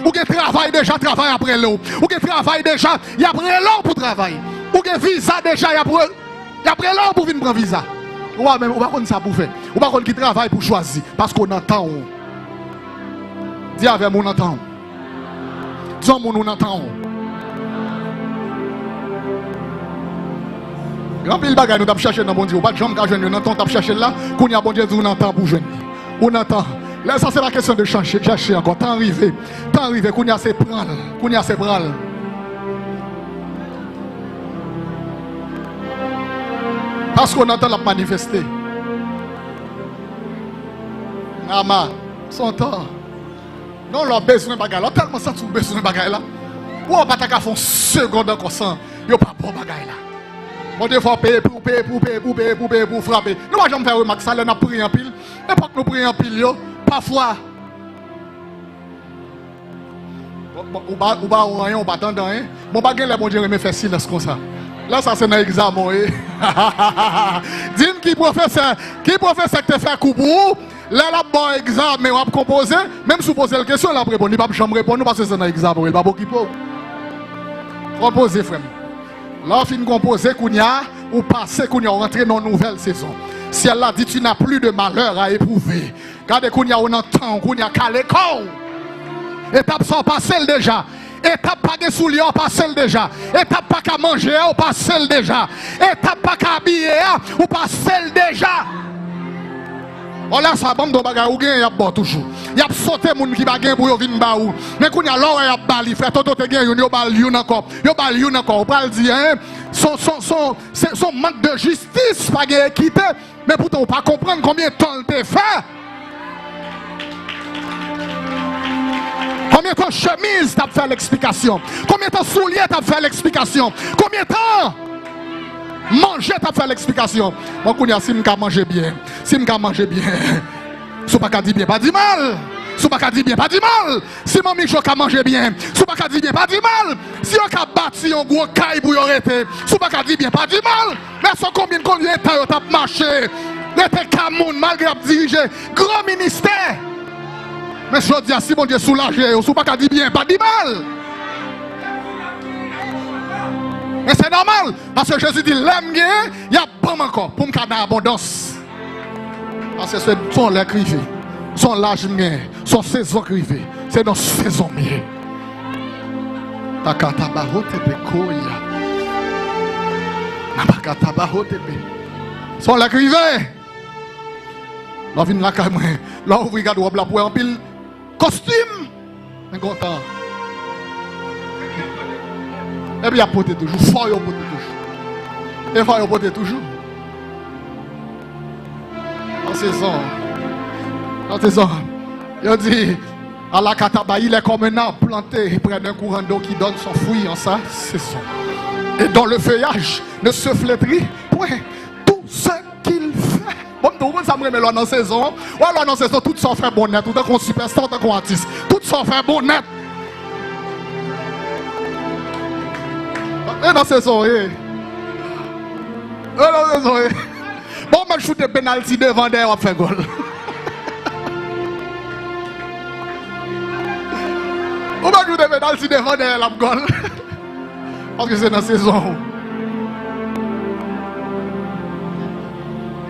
Ou gen travay deja, travay ap rele w. Ou gen travay deja, y ap rele w pou travay. Ou gen viza deja, y ap re-, y ap rele w pou vin pran viza. Ou pa menm, ou pa konn sa pou fè. Ou pa konn ki travay pou chwazi, paske w nan tan w. Di avè m, ou nan tan w. Di yon moun, ou nan tan w. Gen anpil bagay nou t ap chèche nan Bondye, ou pa t janm ka jwenn yo nan tan w t ap chèche l la. Kounye a, Bondye di w nan tan pou w jwenn li. Ou nan tan. Lè sa, se pa kesyon de chèche, chèche ankò. Tan rive. Tan rive. Kounye a, se pran l. Kounye a, se pran l. Paske w nan tan l ap manifeste. Ama, se yon tan. Non, lè w bezwen bagay la, w tèlman santi w bezwen bagay la, ou pa ta ka fè yon segond ankò san yo pa ba w bagay la. Bon, defwa w peye, pou w peye, pou w peye, pou w peye, pou w peye, pou w frape. Nou pa janm fè remak sa lè n ap priye anpil. Nenpòt nou priye anpil yo, pafwa, bon, bon, ou pa, ou pa wè anyen, ou pa tande anyen. Bon, pa gen lè Bondye renmen fè silans konsa. Lè sa se nan egzamen w ye. Di m ki pwofesè, ki pwofesè k te fè kou pou ou, lè l ap ba w egzamen, w ap konpoze, menm si w poze l kesyon, l ap reponn. Li p ap janm reponn ou paske se nan egzamen w ye, li p ap okipe w. Konpoze, frè m. Lè w fin konpoze, kounye a, ou pase, kounye a, w rantre nan yon nouvèl sezon. Syèl la di, tu n'as plus de malheur à éprouver. Gade, kounye a, ou nan tan w, kounye a, kale kò w. Etap sa, w pase l deja. Etap pa gen soulye a, w pase l deja. Etap pa ka manje a, w pase l deja. Etap pa ka abiye a, w pase l deja. Bon, lè sa, ban m di w bagay, ou genyen, y ap ba w toujou. Y ap sote moun ki pa gen pou yo vin ba ou. Men kounye a, lè w wè y ap ba li, frè Toto te gen youn, yo ba l youn ankò. Yo ba l youn ankò. Ou pral di, en, son, son, son, se, son mank de jistis, pa gen ekite. Men poutan, ou pa konprann konbyen tan l te fè. Konbyen tan chemiz t ap fè l eksplikasyon? Konbyen tan soulye t ap fè l eksplikasyon? Konbyen tan manje t ap fè l eksplikasyon? Bon, kounye a, si m ka manje byen, si m ka manje byen, si w pa ka di byen, pa di mal. Si w pa ka di byen, pa di mal. Si manmi Jo ka manje byen, si w pa ka di byen, pa di mal. Si yo ka bati yon gwo kay pou yo rete, si w pa ka di byen, pa di mal. Men se konbyen, konbyen tan yo t ap mache, rete ka moun, malgre y ap dirije gwo ministè. Men jodi a, si Bondye soulaje yo, si w pa ka di byen, pa di mal. Men se nòmal, paske Jezi di, lè m genyen, y ap ban m ankò, pou m ka nan abondans. Paske se, se yon lè k rive. Se yon laj m genyen. Se yon sezon k rive. Se nan sezon m ye. Takatabahotepe koya. Napakatabahotepe. Se yon lè k rive. Lè w vin lakay mwen, lè w ouvri gawòb la, pou wè anpil kostim. Men kontan. Epi y ap pote toujou. Fò yo pote toujou. E fò yo pote toujou. Nan sezon. Nan sezon. Yo di, à la Cataba, il est comme un arbre planté près d'un courant d'eau qui donne son fruit en sa saison. Et dont le feuillage ne se flétrit point. Tout ce qu'il fait. Bon, m tou, ou konn sa m renmen lè w nan sezon. Wè lè w nan sezon, tout sa w fè bon nèt. Ou tankou yon sipèsta, ou tankou yon atis. Tout sa w fè bon nèt. E nan sezon, e. E nan sezon, e. Bon, w mèt choute penalti devan dèyè w ap fè gòl. Ou mèt choute penalti devan dèyè l ap gòl. Paske se nan sezon w.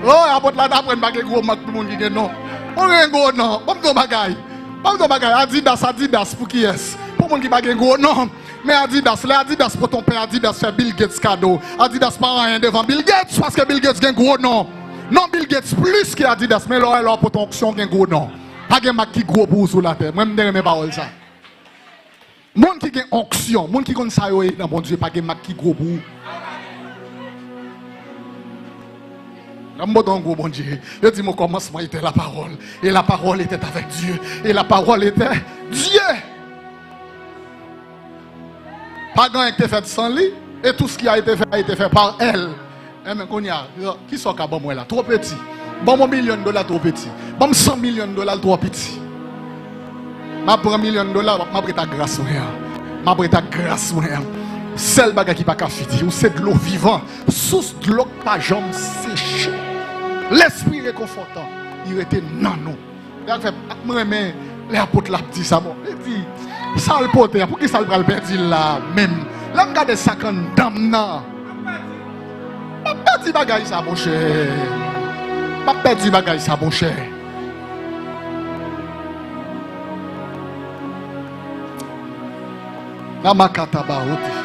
Oh, apot la t aprann pa gen gwo mank pou moun ki gen non. Ou gen gwo non. Ban m di w bagay. Ban m di w bagay. Adidas, Adidas pou kiyès? Pou moun ki pa gen gwo non. Men Adidas, lè Adidas pote yon pè Adidas fè Bill Gates kado. Adidas pa anyen devan Bill Gates, paske Bill Gates gen gwo non. Non Bill Gates plis ke Adidas, men lè w wè lè w pote yon onksyon gen gwo non. Pa gen mak ki gwo pou ou sou latè. Mwen, m te renmen pawòl sa. Moun ki gen onksyon, moun ki konn sa yo ye nan Bondye, pa gen mak ki gwo pou ou. Lè m pote yon gwo Bondye, yo di m, au commencement était la parole, et la parole était avec Dieu, et la parole était Dieu. Pa gen anyen ki te fèt san li, et tout ce qui a été fait a été fait par elle. Enben, kounye a, kisa w ka ban mwen la? Twò piti. Ban m yon milyon dola, twò piti. Ban m san milyon dola, l twò piti. M ap pran milyon dola, m ap ret ak gras mwen an. M ap ret ak gras mwen an. Sèl bagay ki pa ka fini, ou se dlo vivan, sous dlo k pa janm seche. Lespri rekonfòtan, li rete nan nou. Sa k fè m renmen lè apot la ap di sa, bon, li di, sa l pote a, poukisa l pral pèdi l la menm? Lè m gade sa k anndan m nan, m ap pèdi bagay sa, monchè. M ap pèdi bagay sa, monchè. Namakatabahote.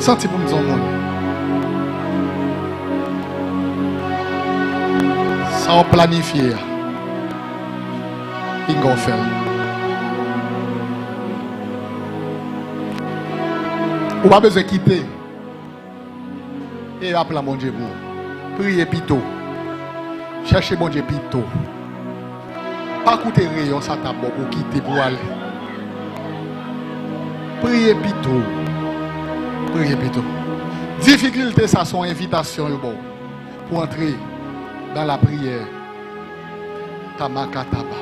Santi pou m di yon moun. Sa w planifye a. Pinga w fè l. Ou pa bezwen kite. E a plan Bondye pou ou. Priye pito. Chèche Bondye pito. Pa koute reyon Satan ap ba w pou w kite pou w ale. Priye pito. Priye pito. Difikilte sa se yon envitasyon yo ba w pou antre dans la prière. Tamakataba.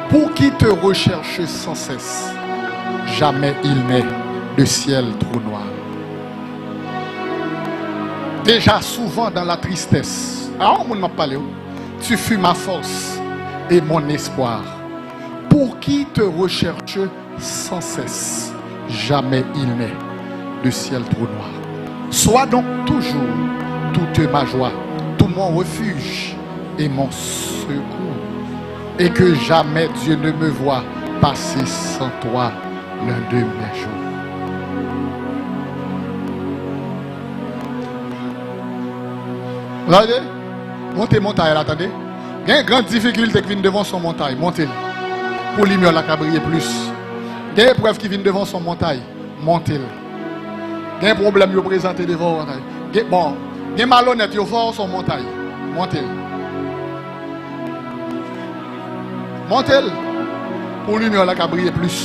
Pour qui te recherche sans cesse, jamais il n'est de ciel trop noir. Déjà souvent dans la tristesse, a yon moun m ap pale, wi. Tu fus ma force et mon espoir. Pour qui te recherche sans cesse, jamais il n'est de ciel trop noir. Sois donc toujours toute ma joie, tout mon refuge et mon secours, et que jamais Dieu ne me voie passer sans toi l'un de mes jours. Tande? Monte montay la, tande? Gen gran difikilte ki vin devan w, se yon montay, monte l. Pou limyè w la ka briye plis. Gen eprèv ki vin devan w, se yon montay, monte l. Gen pwoblèm yo prezante devan w, gen, bon, gen malonèt yo fè w, se yon montay, monte l. Monte l. Pou limyè w la ka briye plis.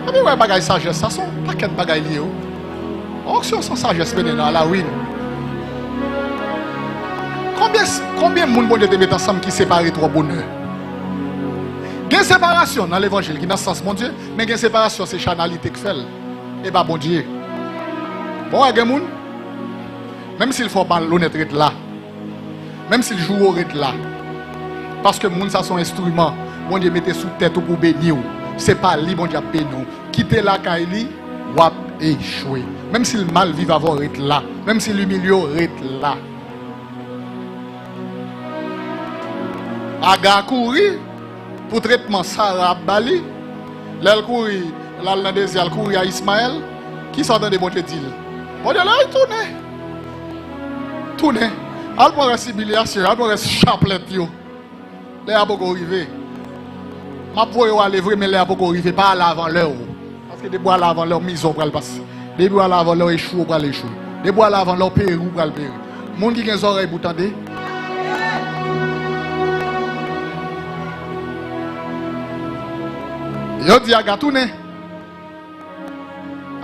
Epi wè bagay sajès sa, se yon pakèt bagay li ye, wi. Onksyon san sajès mennen nan lawin. Konbyen, konbyen moun Bondye te met ansanm ki separe twò bonè? Gen separasyon nan levanjil ki nan sans Bondye, men gen separasyon se chanalite k fè l, e pa Bondye. Bon, wè gen moun, menm si l fè w malonèt, ret la. Menm si l joure w, ret la. Paske moun sa se yon enstriman Bondye mete sou tèt ou pou beni w. Se pa li Bondye ap beni w. Kite lakay li, w ap echwe. Menm si l mal viv avè w, ret la. Menm si l imilye w, ret la. Aga kouri pou tretman Sara ap ba li. Lè l kouri, l al nan dezè, l kouri a Ismayèl. Kisa w tande Bondye di l? Bondye di l, tounen. Tounen. Al pran rès imilyasyon yo, al pran rès chaplèt yo. Lè a poko rive. M ap voye w ale vre, men lè a poko rive. Pa ale avan lè w. Paske depi w ale avan lè w, mizè w pral pase. Depi w ale avan lè w, echwe w pral echwe. Depi w ale avan lè w, peri w pral peri. Moun ki gen zòrèy pou tande. Yo di Aga tounen.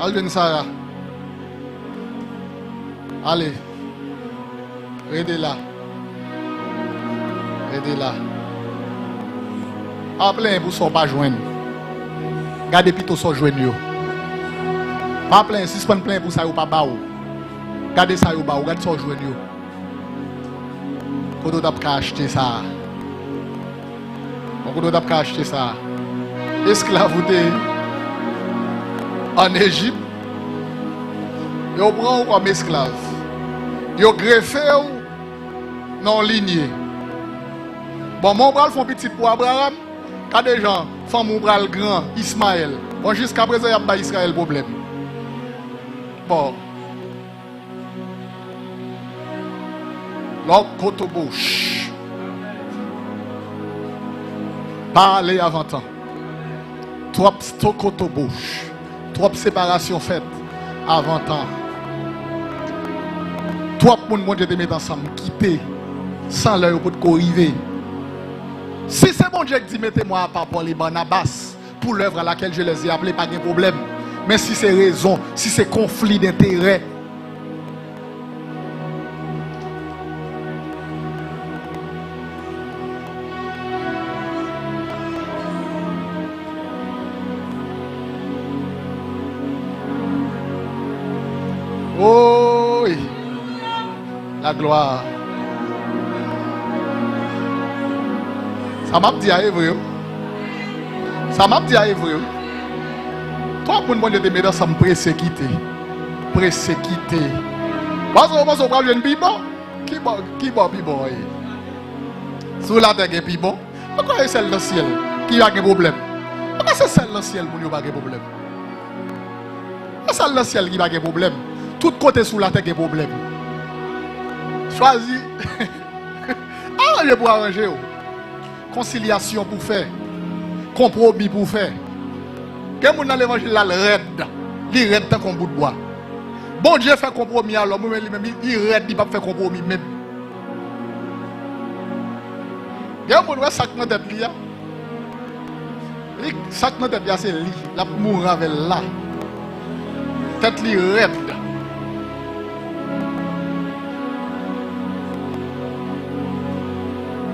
Al jwenn Sara. Ale. Rete la. Rete la. Pa plenyen pou sa w pa jwenn. Gade pito sa w jwenn yo. Pa plenyen, sispann plenyen pou sa yo pa ba w. Gade sa yo ba w, gade sa w jwenn yo. Kote w t ap ka achte sa a? Bon, kote w t ap ka achte sa a? Esklav ou te ye ann Ejip, yo pran w kòm esklav. Yo grefe w nan yon linye. Bon, men w pral fè yon pitit pou Abraram, gade jan fanmi w pral gran, Ismayèl. Bon, jiskaprezan, y ap bay Izrayèl pwoblèm. Bon. Lòk kotoboch. Pa ale avan tan. Twòp stokotoboch. Twòp separasyon fèt avan tan. Twòp moun Bondye te met ansanm kite san lè yo potko rive. Si se Bondye k di, mettez-moi à part Paul et Barnabas pour l'œuvre à laquelle je les ai appelés, pa gen pwoblèm. Men si se rezon, si se konfli denterè, Woy! La gloire. Sa m ap di a e vre, wi. Sa m ap di a e vre, wi. Twòp moun Bondye te met ansanm prese kite. Prese kite. Paske w panse w pral jwenn pi bon. Ki bò, ki bò pi bon ye? Sou latè gen pi bon? Poukwa se sèl nan syèl ki pa gen pwoblèm? Poukwa se sèl nan syèl moun yo pa gen pwoblèm? Se sèl nan syèl ki pa gen pwoblèm. Tout kote sou latè gen pwoblèm. Chwazi. Aranje pou aranje w. Konsilyasyon pou fè. Konpwomi pou fè. Gen moun nan levanjil la, l rèd. Li rèd tankou yon bout bwa. Bondye fè konpwomi a lòm, wi, men li menm, li, li rèd, li p ap fè konpwomi menm. Gen moun, wè sa k nan tèt li a. Li, sa k nan tèt li a, se li. L ap mouri avè l la. Tèt li rèd.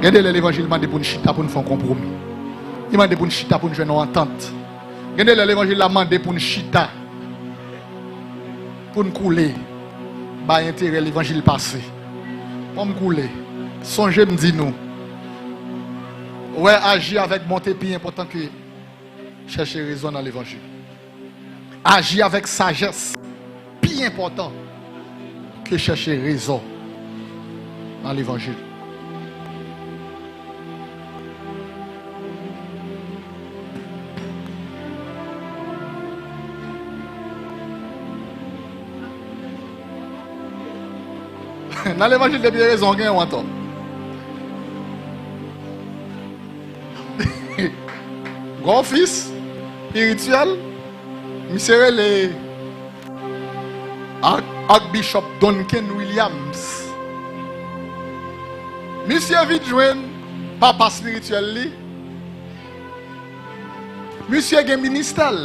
Gen de lè levanjil mande pou n chita, pou n fè yon konpwomi. Li mande pou n chita, pou n jwenn yon antant. Gen de lè levanjil la mande pou n chita, pou n koule, bay enterè levanjil pase. Bon, m koule. Sonje m di nou, wè, aji avèk bonte pi enpòtan ke chèche rezon nan levanjil. Aji avèk sajès pi enpòtan ke chèche rezon nan levanjil. Nan levanjil, depi e rezon w genyen, w antò. Gon fis espirityèl, misye rele Ark-, Archbishop Duncan Williams. Misye vin jwenn papa espirityèl li. Misye gen ministè l.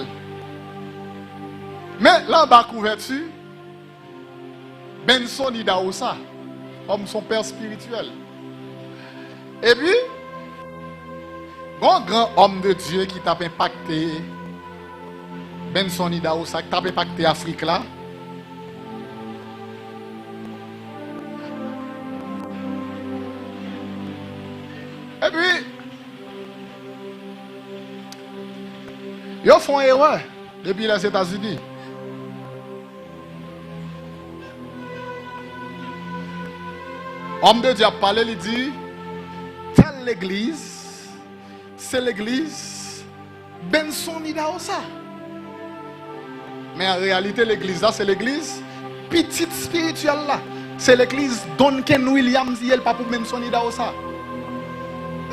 Men, l anba kouvèti Benson Idahosa, kòm son pè espirityèl. Epi, gon gran òm de Dye ki t ap enpakte Benson Idahosa, ki t ap enpakte Afrik la. Epi, Yo fè yon erè depi Lèzetazini. Òm de Dye ap pale, li di, tèl legliz, se legliz Benson Idahosa. Men an reyalite, legliz la, se legliz pitit espirityèl la. Se legliz Duncan Williams li ye, l pa pou Benson Idahosa.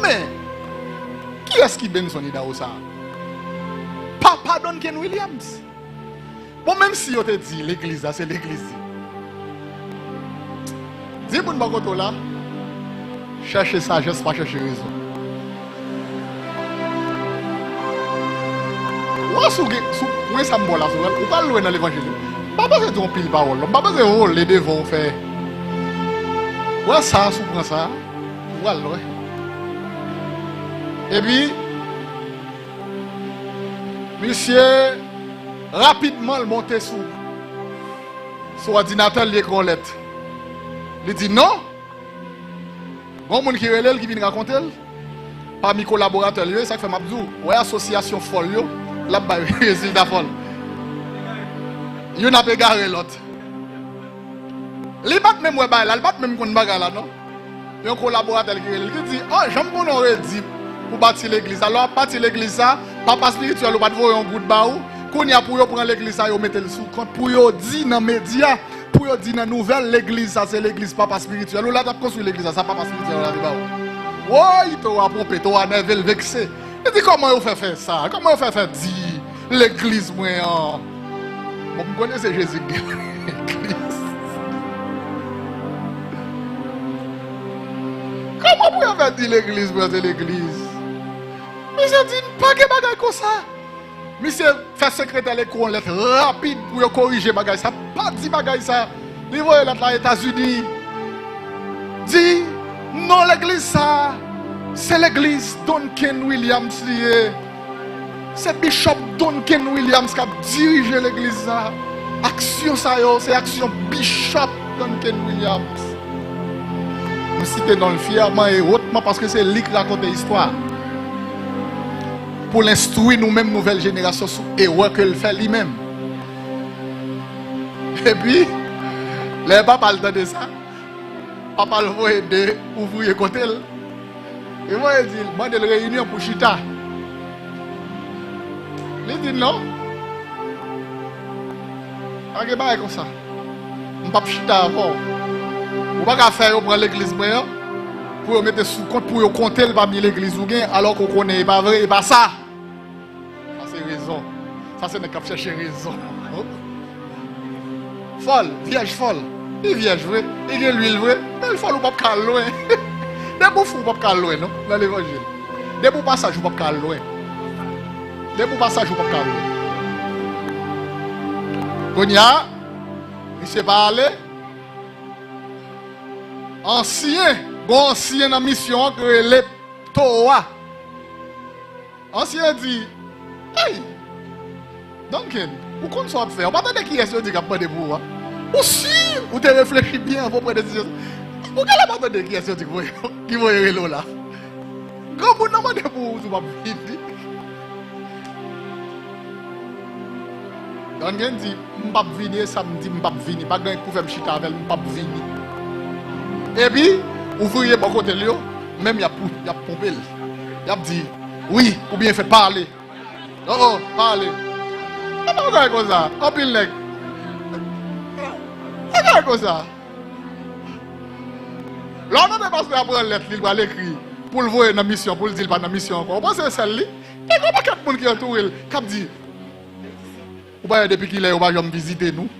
Men, kiyès ki Benson Idahosa? Papa Duncan Williams. Bon, menm si yo te di legliz la, se legliz li. Di moun bò kote w la, chèche sajès, pa chèche rezon. Ou wè, si w gen, si w, mwen sa m ba w la, si w pral, ou pral lwen nan levanjil. M pa bezwen di yon pil pawòl, non. M pa bezwen vole devan w fè. Ou wè sa, si w pran sa, ou pral lwen. Epi, misye, rapidman, l monte sou, sou òdinatè l, li ekri yon lèt. Li di non. Gon moun ki rele l, ki vin rakonte l. Pami kolaboratè l yo, e sa k fè m ap di w, wè asosyasyon fòl yo, l ap bay rezilta fòl. Youn ap egare lòt. Li pa t menm wè bagay la, li pa t menm konn bagay la, non. Yon kolaboratè l ki rele l, ki di, "Oh, jan m konnen w redi pou bati legliz la, lè w ap bati legliz sa, papa espirityèl ou pa t voye yon goud ba ou, kounye a pou yo pran legliz sa, yo mete l sou kont, pou yo di nan medya, pou yo di nan nouvèl, legliz sa, se legliz papa espirityèl ou la t ap konstwi legliz sa, sa papa espirityèl ou la te ba ou." Woy, towa ponpe, towa nève, l vekse. Li di, "Kòman yo fè fè sa? Kòman yo fè fè di legliz mwen an?" Bon, m konnen se Jezi k gen legliz. Kòman pou yo fè di legliz mwen an se legliz? Misye di, "Pa gen bagay konsa." Misye fè sekretè l ekri yon lèt rapid pou yo korije bagay sa. Pa di bagay sa. Li voye lèt la Etazini. Di, "Non, legliz sa, se legliz Duncan Williams li ye. Se Bishop Duncan Williams k ap dirije legliz sa. Aksyon sa yo, se aksyon Bishop Duncan Williams." M site non l fyèman e wotman paske se li k rakonte istwa. Pou l enstwi nou menm nouvèl jenerasyon sou erè ke l fè li menm. Epi, lè papa l tande sa, papa l voye de ouvriye kote l. E voye di l, mande l reyinyon pou chita. Li di non. Pa gen bagay konsa. M p ap chita avè w. Ou pa ka fè yo pran legliz mwen an pou yo mete sou kont, pou yo konte l pami legliz ou gen, alò ke w konnen e pa vre, e pa sa. Sa se rezon. Sa se nèg k ap chèche rezon. Fòl, vyèj fòl. Li vyèj vre, li gen lwil vre, men l fòl ou p ap ka al lwen. Depi w fou ou p ap ka al lwen non, nan levanjil. Depi w pa saj ou p ap ka al lwen. Depi w pa saj ou p ap ka al lwen. Kounye a, misye pa ale. Ansyen, gon ansyen nan misyon an ki rele Towa. Ansyen di, "Hey, Duncan, ou konn sa w ap fè a. Ou pa tande kiyès yo di k ap mande pou ou a? Ou si ou te reflechi byen anvan w pran desizyon sa? Ou genlè pa tande kiyès yo di ki voye, ki voye rele w la. Granmoun nan mande pou ou, ou di w p ap vini." Duncan di, "M p ap vini, e sa m di m p ap vini. Pa gen anyen k pou fè m chita avè l, m p ap vini." Epi, ouvriye bò kote l yo, menm y ap, y ap ponpe l. Y ap di, "Wi, ou byen fèt, pa ale. Oh, oh, pa ale." E pa bagay konsa, anpil nèg. E bagay konsa. Lè w tande pastè a pran lèt li, l pral ekri, pou l voye nan misyon, pou l di l pa nan misyon ankò. Ou panse se sèl li? Gen yon pakèt moun ki antoure l, k ap di, "Ou pa wè depi kilè yo pa janm vizite nou?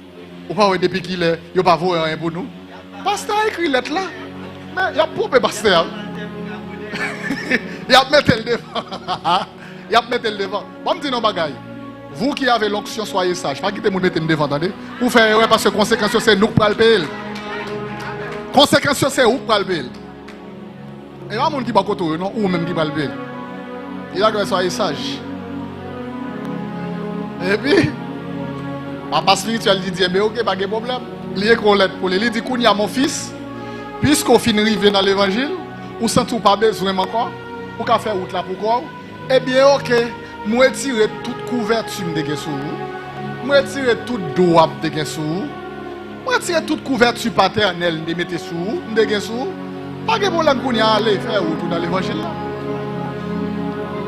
Ou pa wè depi kilè yo pa voye anyen pou nou?" Pastè a ekri lèt la, men y ap ponpe pastè a. Y ap mete l devan. Y ap mete l devan. Ban m di nou yon bagay. Vous qui avez l'onction, soyez sage. Pa kite moun mete n devan, tande. Ou fè erè paske konsekans yo se nou k pral peye l. Konsekans yo se ou k pral peye l. E pa moun ki bò kote w yo non, ou menm ki pral peye l. Il a soyez sage. Epi, papa espirityèl li di, "Enben, oke, pa gen pwoblèm." Li ekri yon lèt pou li. Li di, "Kounye a, mon fils, piske w fin rive nan levanjil, ou santi w pa bezwen m ankò, ou ka fè wout la pou kò w, ebyen, oke, M retire tout kouvèti m te gen sou ou. M retire tout dwa m te gen sou ou. M retire tout kouvèti patènèl m te mete sou ou, m te gen sou ou. Pa gen pwoblèm kounye a, ale, fè wout ou nan levanjil la.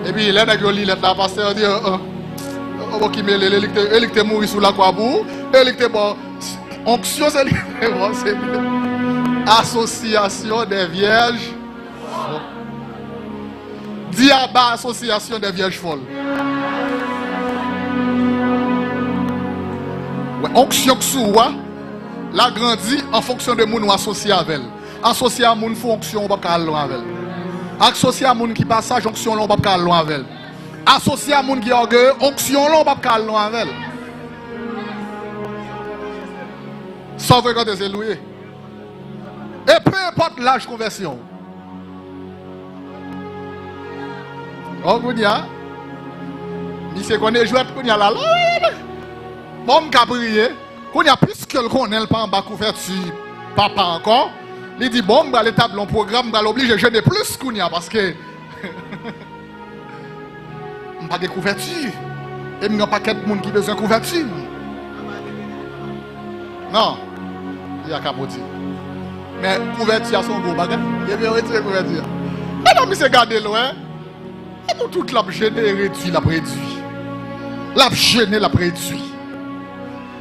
Epi, lè nèg yo li lèt la, pastè yo di, oh, oh, oh, bon, ki mele l, e li k te, e li k te mouri sou lakwa pou ou, e li k te ba w onksyon, se li k te ba w, se li. Association des vierges. Di aba Association des vierges folles. Wè, onksyon k sou ou a, l a grandi an fonksyon de moun ou asosye avè l. Asosye a moun fou, onksyon ou p ap ka al lwen avè l. Asosye a moun ki pa saj, onksyon lan ou p ap ka al lwen avè l. Asosye a moun ki ògeye, onksyon lan ou p ap ka al lwen avè l. Sa w frekante, se l ou ye. E pe enpòt laj konvèsyon w. Oh, kounye a, misye konnen jwèt kounye a la. La, la, la, la. Bon, m ka priye. Kounye a, piske l konnen l pa anba kouvèti papa ankò, li di, bon, m pral etabli yon pwogram, m pral oblije jene plis kounye a, paske m pa gen kouvèti. E m gen yon pakèt moun ki bezwen kouvèti. Non. Li a kapoti. Men kouvèti a se yon gwo bagay. Ebyen, yo retire kouvèti a. E non, misye gade lwen. E nou tout l ap jene, redui, l ap redui. L ap jene, l ap redui.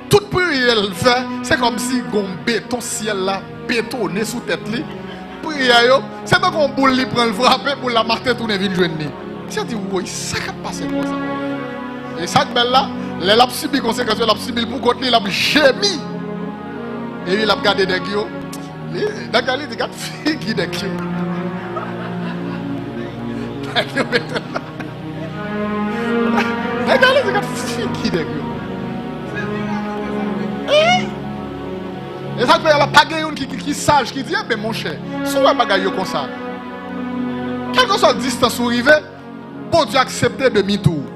Tout priyè l fè, se kòmsi gon beton syèl la betone sou tèt li. Priyè yo, se tankou yon boul li pran, l frape, boul la maten tounen vin jwenn li. Misye di, woy, sa k ap pase konsa? E sa k bèl la, lè l ap sibi konsekans yo, l ap sibi l pou kont li, l ap jemi. Epi l ap gade nèg yo. Li, nèg la, li di, gad figi nèg yo. Nèg yo mete la. Nèg la, li di, gad figi nèg yo. Hein? E sa k fè la, pa gen youn ki, ki, ki saj, ki di, enben, monchè, si w wè bagay yo konsa, kèlkeswa distans ou rive, Bondye aksepte demi tou w.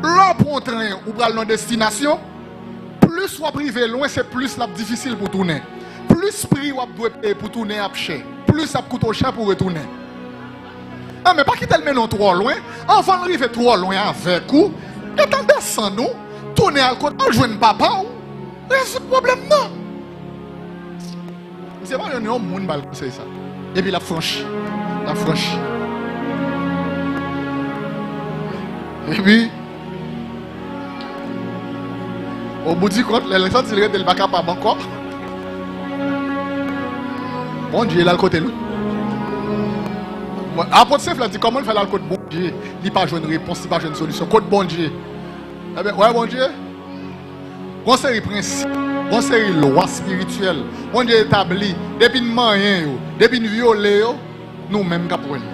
Lè w pran yon tren, ou pral nan destinasyon, plis w ap rive lwen, se plis l ap difisil pou tounen. Plis pri w ap dwe peye pou tounen ap chè, plis ap koute w chè pou retounen. Ah, men pa kite l mennen w twò lwen. Anvan l rive twò lwen avèk ou, gentan desann ou, tounen al kot, al jwenn papa w, rezoud pwoblèm nan. Misye pa jwenn yon moun ba l konsèy sa. Epi l ap franchi. L ap franchi. Epi, au bout du compte, lè l santi l rete, l pa kapab ankò. Bondye l al kote l, wi. Bon, apot Sen Flè di, kòman l fè l al kot Bondye? Li pa jwenn repons, li pa jwenn solisyon. Kot Bondye? Ebyen, wè Bondye. Gon seri prensip, gon seri lwa espirityèl Bondye etabli, depi n manyen yo, depi n vyole yo, nou menm k ap wè l.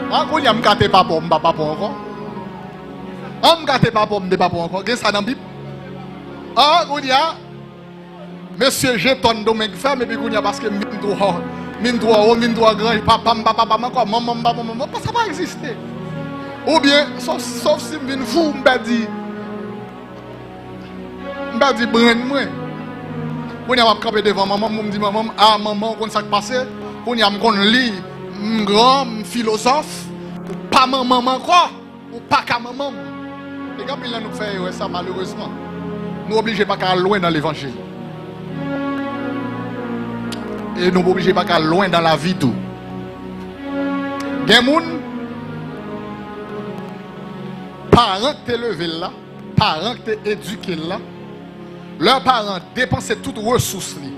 An, kounye a, m gate papa w, m pa papa w ankò. An, m gate papa w, m te papa w ankò. Gen sa nan Bib? An, kounye a, Mesye Jeton Domeng fè m, epi kounye a, paske m vin twò, m vin twò wo, m vin twò gran, papa m pa papa m ankò, manman m pa manman m ankò, sa pa egziste. Oubyen, sof, sof si m vin fou, m pèdi, m pèdi brenn mwen. Kounye a, m ap kanpe devan manman m, pou m di manman m, a, manman, ou konn sa k pase? Kounye a, m konn li, m gran, m filozòf, ou pa manman m ankò. Ou pa ka manman m. E gen anpil nan nou k fè erè sa, malerezman. Nou oblije pa ka al lwen nan levanjil. E nou oblije pa ka al lwen nan lavi tou. Gen moun, paran k te leve l la, paran k te edike l la, lè paran depanse tout resous li,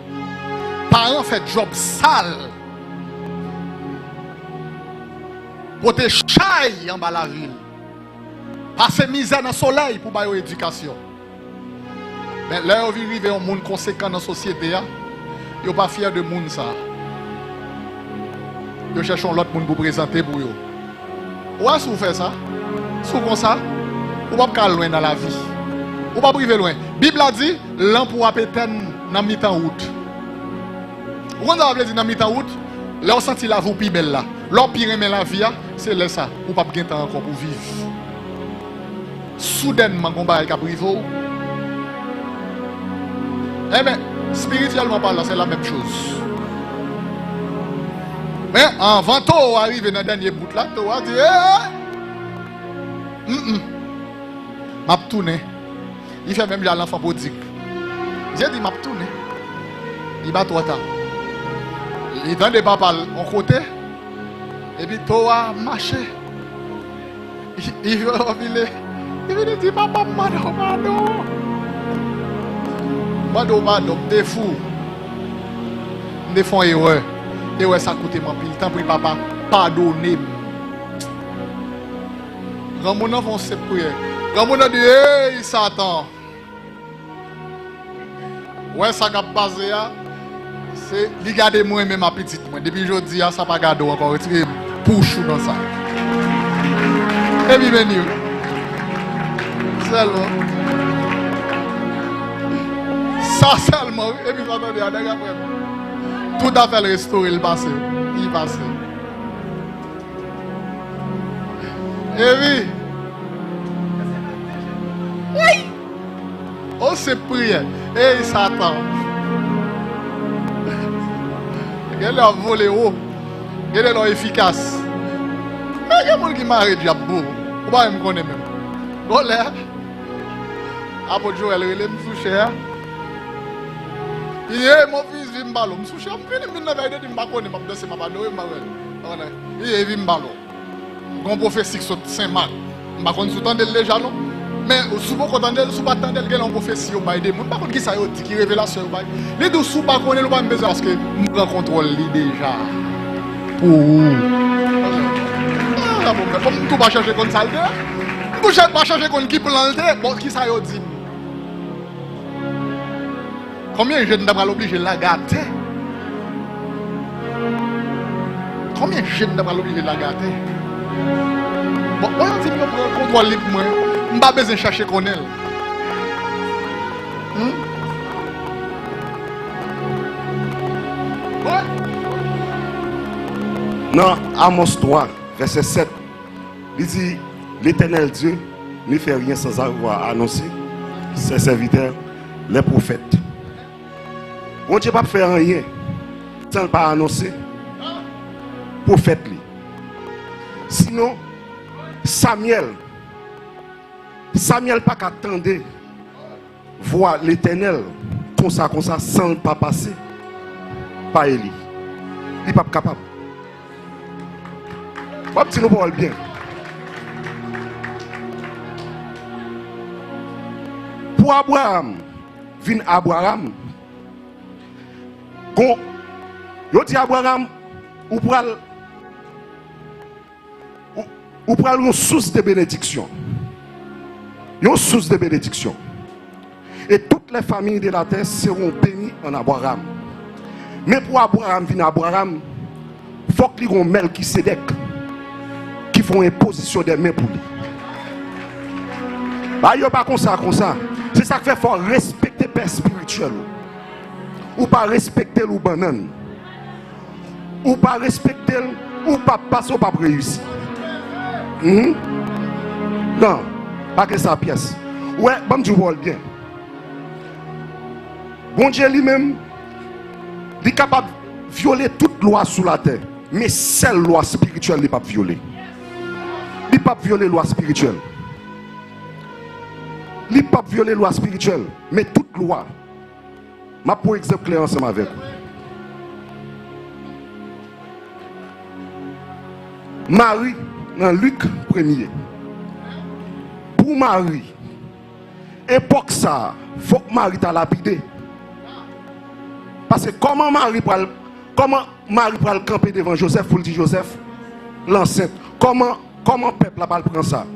paran fè djòb sal, pote chay anba lavi l, pase mizè nan solèy pou ba yo edikasyon. Men lè yo vin rive yon moun konsekan nan sosyete a, yo pa fyè de moun sa a. Yo chèche yon lòt moun pou prezante pou yo. Ou wè, si w fè sa, si w konsa, ou p ap ka al lwen nan lavi. Ou p ap rive lwen. Bib la di, lanp ou ap etèn nan mitan wout. Ou konn sa sa vle di nan mitan wout? Lè w santi lavi w pi bèl la. Lè w pi renmen lavi a, se lè sa, ou p ap gen tan ankò pou viv. Soudènman, gon bagay k ap rive w. Enben, espirityèlman palan, se la menm choz. Men anvan towo a rive nan dènye bout la, towo a di, "Ee! M, m, m ap tounen." Li fè menm jan a lanfan pwodig. Misye di, "M ap tounen." Li pa twò ta. Li tande papa l yon kote, epi towo a mache. Li vin, li vin di, "Papa, m mande w padon. M mande w padon, m te fou. M te fè yon erè. Erè sa koute m anpil. Tanpri, papa, padone m." Granmoun nan fè yon senp priyè. Granmoun nan di, "Ey, Satan!" Wè sa k ap pase a, se li gade mwen menm a pitit mwen. Depi jodi a, sa pa gade w ankò. Retire pouch ou nan sa. Epi beni w. Sèlman. Sa sèlman, wi. Epi sa tande a, nèg ap wè m. Tout afè l restore, l pase. Li pase. Epi. Ey! O, se priyè. Ey, Satan. Gen lè w ap vole wo. Gen lè w efikas. Men gen moun ki mare dyab pou ou. Ou pa menm konnen menm. Gon lè, Apot Joel rele m sou chè a. Li di, "Ey, mon fils, vin m pale w." M sou chè, m vini, m vin nan kay de di, m pa konnen, m ap danse, m ap adore, m pa wè l. Li di, "Ey, vin m pale w." Gon pwofesi k sot Sen Mak. M pa konn si w tande l deja non. Men si w poko tande l, si w pa t tande l, gen lè yon pwofesi yo bay de moun. M pa konn kisa yo di, ki revelasyon yo bay. Li di w si w pa konnen l, ou pa menm bezwen, paske m pran kontwòl li deja. Pou ou. Ah, bon, men kòm m tou pa chèche konn sa l te ye. M tou chè-, pa chèche konn ki plan l te ye. Bon, kisa yo di m? Konbyen jèn m ta pral oblije lage atè? Konbyen jèn m ta pral oblije lage atè? Bon, bon, yo di m yo pran kontwòl li pou mwen. M pa bezwen chache konnen l. Hmm? Wi. Nan Amos twa, vèsè sèt, li di, L'Éternel Dieu ne fait rien sans avoir annoncé ses serviteurs, les prophètes. Bondye p ap fè anyen san l pa anonse pwofèt li. Sinon, Samyèl, Samyèl pa ka tande vwa Letènèl konsa, konsa, san l pa pase pa Eli. Li p ap kapab. W ap di nou pawòl byen. Pou Abraram vin Abraram, gon, yo di Abraram, ou pral, ou, ou pral yon sous de benediksyon. Yon sous de benediksyon. Et toutes les familles de la terre seront bénies en Abraham. Men pou Abraram vin Abraram, fòk li gon Mèlkisedèk ki fè yon enpozisyon de men pou li. Bagay yo pa konsa, konsa. Se sa k fè fò w respekte pè espirityèl ou. Ou pa respekte l, ou bannann. Ou pa respekte l, ou p ap pase, ou p ap reyisi. Mhm. Non, pa gen sa pyès. Ou wè, ban m di w pawòl byen. Bondye li menm, li kapab vyole tout lwa sou latè, men sèl lwa espirityèl li p ap vyole. Li p ap vyole lwa espirityèl. Li p ap vyole lwa espirityèl, men tout lwa. M ap pran egzanp klè ansanm avèk ou. Mari, nan Lik premye. Pou Mari, epòk sa a, fòk Mari ta lapide. Paske kòman Mari pral, kòman Mari pral kanpe devan Jozèf pou l di Jozèf l ansent? Kòman, kòman pèp la pral pran sa?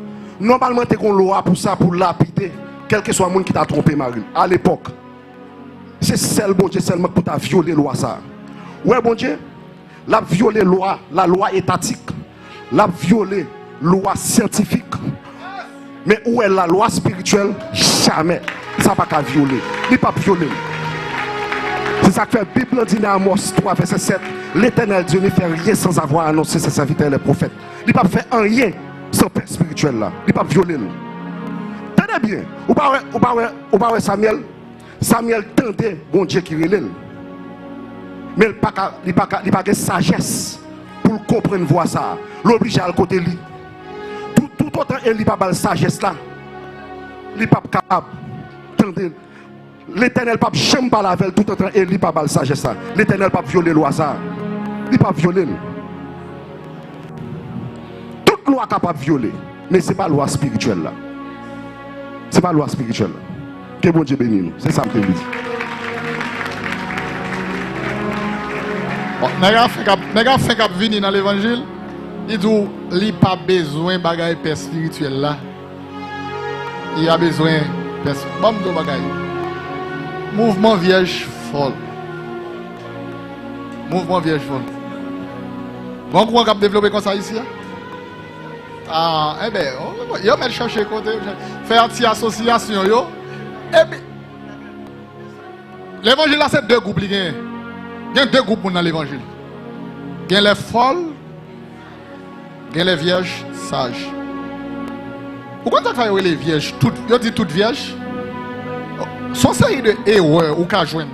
Nòmalman, te gon lwa pou sa, pou lapide kèlkeswa moun ki ta twonpe mari l, alepòk. Se sèl Bondye sèlman ki pou ta vyole lwa sa a. Ou wè Bondye, l ap vyole lwa, lalwa etatik. L ap vyole lwa syantifik. Men ou wè lalwa espirityèl, jamè. Sa pa ka vyole. Li p ap vyole l. Se sa k fè Bib lan di nan Amos twa vèsè sèt, L'Éternel Dieu ne fait rien sans avoir annoncé ses serviteurs les prophètes. Li p ap fè anyen san pè espirityèl la. Li p ap vyole l. Tande byen. Ou pa wè, ou pa wè, ou pa wè Samyèl? Samyèl tande Bondye ki rele l. Men l pa ka, li pa ka, li pa gen sajès pou l konprann vwa sa a. L oblije al kote li. Tout, toutotan Eli pa ba l sajès la, li p ap kapab tande l. Letènèl p ap janm pale avè l toutotan Eli pa ba l sajès la. Letènèl p ap vyole lwa sa a. Li p ap vyole l. Tout lwa kapab vyole, men se pa lwa espirityèl la. Se pa lwa espirityèl la. Ke Bondye beni nou. Se sa m te vle di. Bon, nèg a fenk ap, nèg a fenk ap vini nan levanjil, li di w li pa bezwen bagay pè espirityèl la. Li pa bezwen pè. Ban m di w bagay. Mouvman vyèj fòl. Mouvman vyèj fòl. Gon kouran k ap devlope konsa isi a? Ah, enben, yo mèt chèche kote, fè ti asosyasyon yo. Epi, levanjil la se de gwoup li genyen. Gen de gwoup moun nan levanjil. Gen lè fòl, gen lè vyèj saj. Ou konn sa k fè yo rele vyèj? Tout, yo di tout vyèj? Se yon seri de erè ou ka jwenn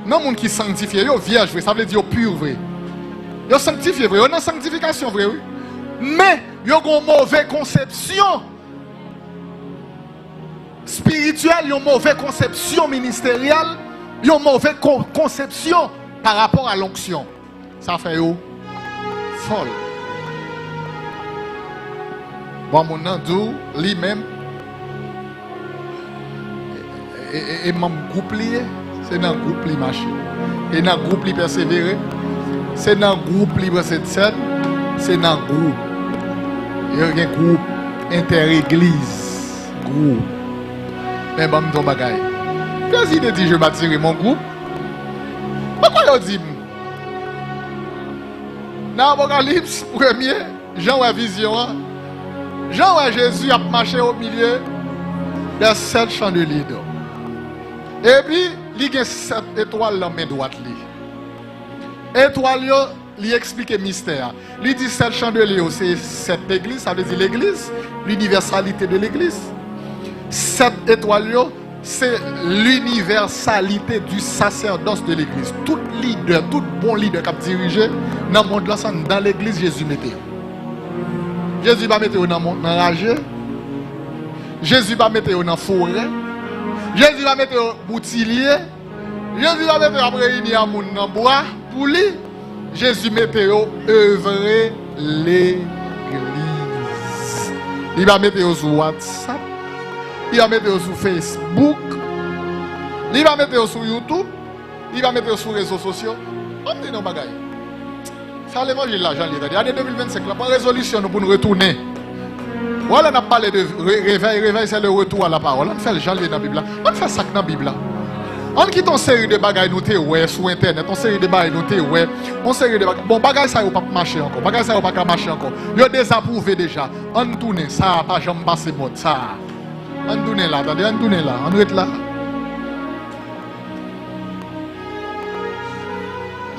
nan moun ki sanktifye. Yo vyèj vre, sa vle di yo pi vre. Yo sanktifye vre, yo nan sanktifikasyon vre, wi. Men, yo gen yon move konsepsyon espirityèl, yon move konsepsyon ministeryèl, yon move kon-, konsepsyon pa rapò a lonksyon. Sa fè yo fòl. Bon, moun nan di w li menm, e, e, e manm gwoup li ye, se nan gwoup li mache. E nan gwoup li pèsevere, se nan gwoup li pran sèn, se nan gwoup. Yo gen gwoup entèegliz, gwoup. Men ban m di w bagay. Jezi te di, "Je bâtirai mon groupe." Pokwa yo di m? Nan Apokalips premye, Jan wè vizyon an. Jan wè Jezi ap mache au milieu des sept chandeliers d'or. Epi, li gen sèt etwal nan men dwat li. Etwal yo, li eksplike mistè a. Li di sèt chandelye yo se sèt legliz, sa vle di legliz, l'universalité de l'église. Sèt etwal yo, se l'universalité du sacerdoce de l'église. Tout lidè, tout bon lidè k ap dirije nan mond lan, se anndan legliz Jezi mete yo. Jezi pa mete yo nan mont, nan raje. Jezi pa mete yo nan forè. Jezi pa mete yo boutilye. Jezi pa mete yo ap reyini a moun nan bwa pou li. Jezi mete yo evre legliz. Li pa mete yo sou WhatsApp. Li pa mete yo sou Facebook. Li pa mete yo sou YouTube. Li pa mete yo sou rezo sosyo. Ban m di nou yon bagay. Fè levanjil la jan l ye, tande. Ane de mil vennsenk la, pran rezolisyon nou pou n retounen. Wè, lè n ap pale de re-, revèy, revèy, se le retour à la parole. Ann fè l jan l ye nan Bib la. Ann fè sa k nan Bib la. Ann kite yon seri de bagay nou te wè sou entènèt, yon seri de bagay nou te wè, yon seri de bagay. Bon, bagay sa yo p ap mache ankò. Bagay sa yo pa ka mache ankò. Yo dezapwouve deja. Ann tounen. Sa a pa janm pase mòd. Sa a. Ann tounen la, tande. Ann tounen la. Ann ret la.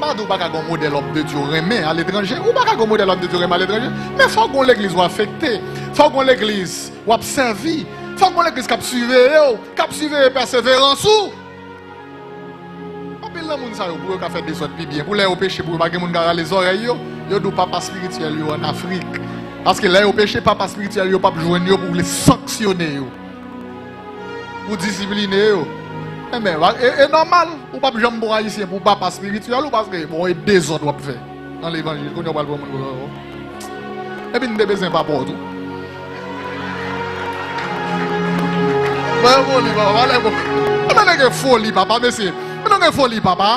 M pa di w pa ka gen yon modèl òm de Dye w renmen aletranje. Ou pa ka gen yon modèl òm de Dye w renmen aletranje. Men fò w gen yon legliz w afekte. Fò w gen yon legliz w ap sèvi. Fò w gen yon legliz k ap siveye w, k ap siveye pèseverans ou. Anpil nan moun sa yo, pou yo ka fè dezòd pi byen, pou lè yo peche, pou yo pa gen moun ka rale zòrèy yo, yo di w papa espirityèl yo ann Afrik. Paske lè yo peche, papa espirityèl yo p ap jwenn yo pou vle sanksyone yo, pou disipline yo. Enben, e, e nòmal, ou p ap janm bon Ayisyen pou papa espirityèl ou, paske bon, e dezòd w ap fè nan levanjil. Kounye a w pral pran moun pou zòrèy. Epi n te bezwen papa w tou. Mwen foli papa, pa lè bon. Mwen gen foli papa, mesye. Mwen gen foli papa.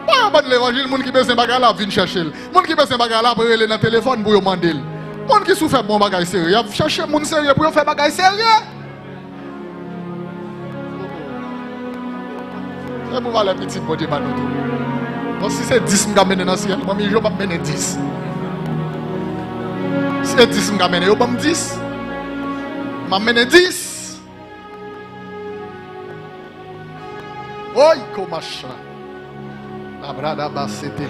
Pa yon bann levanjil, moun ki bezwen bagay la ap vin chèche l. Moun ki bezwen bagay la ap rele nan telefòn pou yo mande l. Moun ki sou fè bon bagay serye, y ap chèche moun serye pou yo fè bagay serye. Se pou valè pitit Bondye ba nou tou. Bon, si se dis m ka mennen nan syèl, manmi Jo p ap mennen dis. Si se dis m ka mennen, yo ban m dis. M ap mennen dis. Oy, komacha. Labrada basete.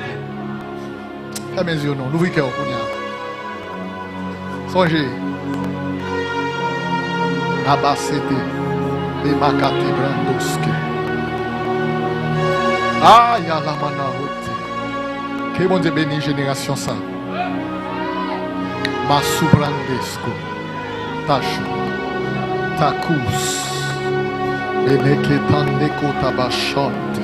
Fèmen zye w non, louvri kè w kounye a. Sonje. Abasete. Lemakate brandoske. Aya lamana hote. Ke Bondye beni jenerasyon sa. Masubrandesko. Tacho. Takus. Beneke tandeko tabashonte.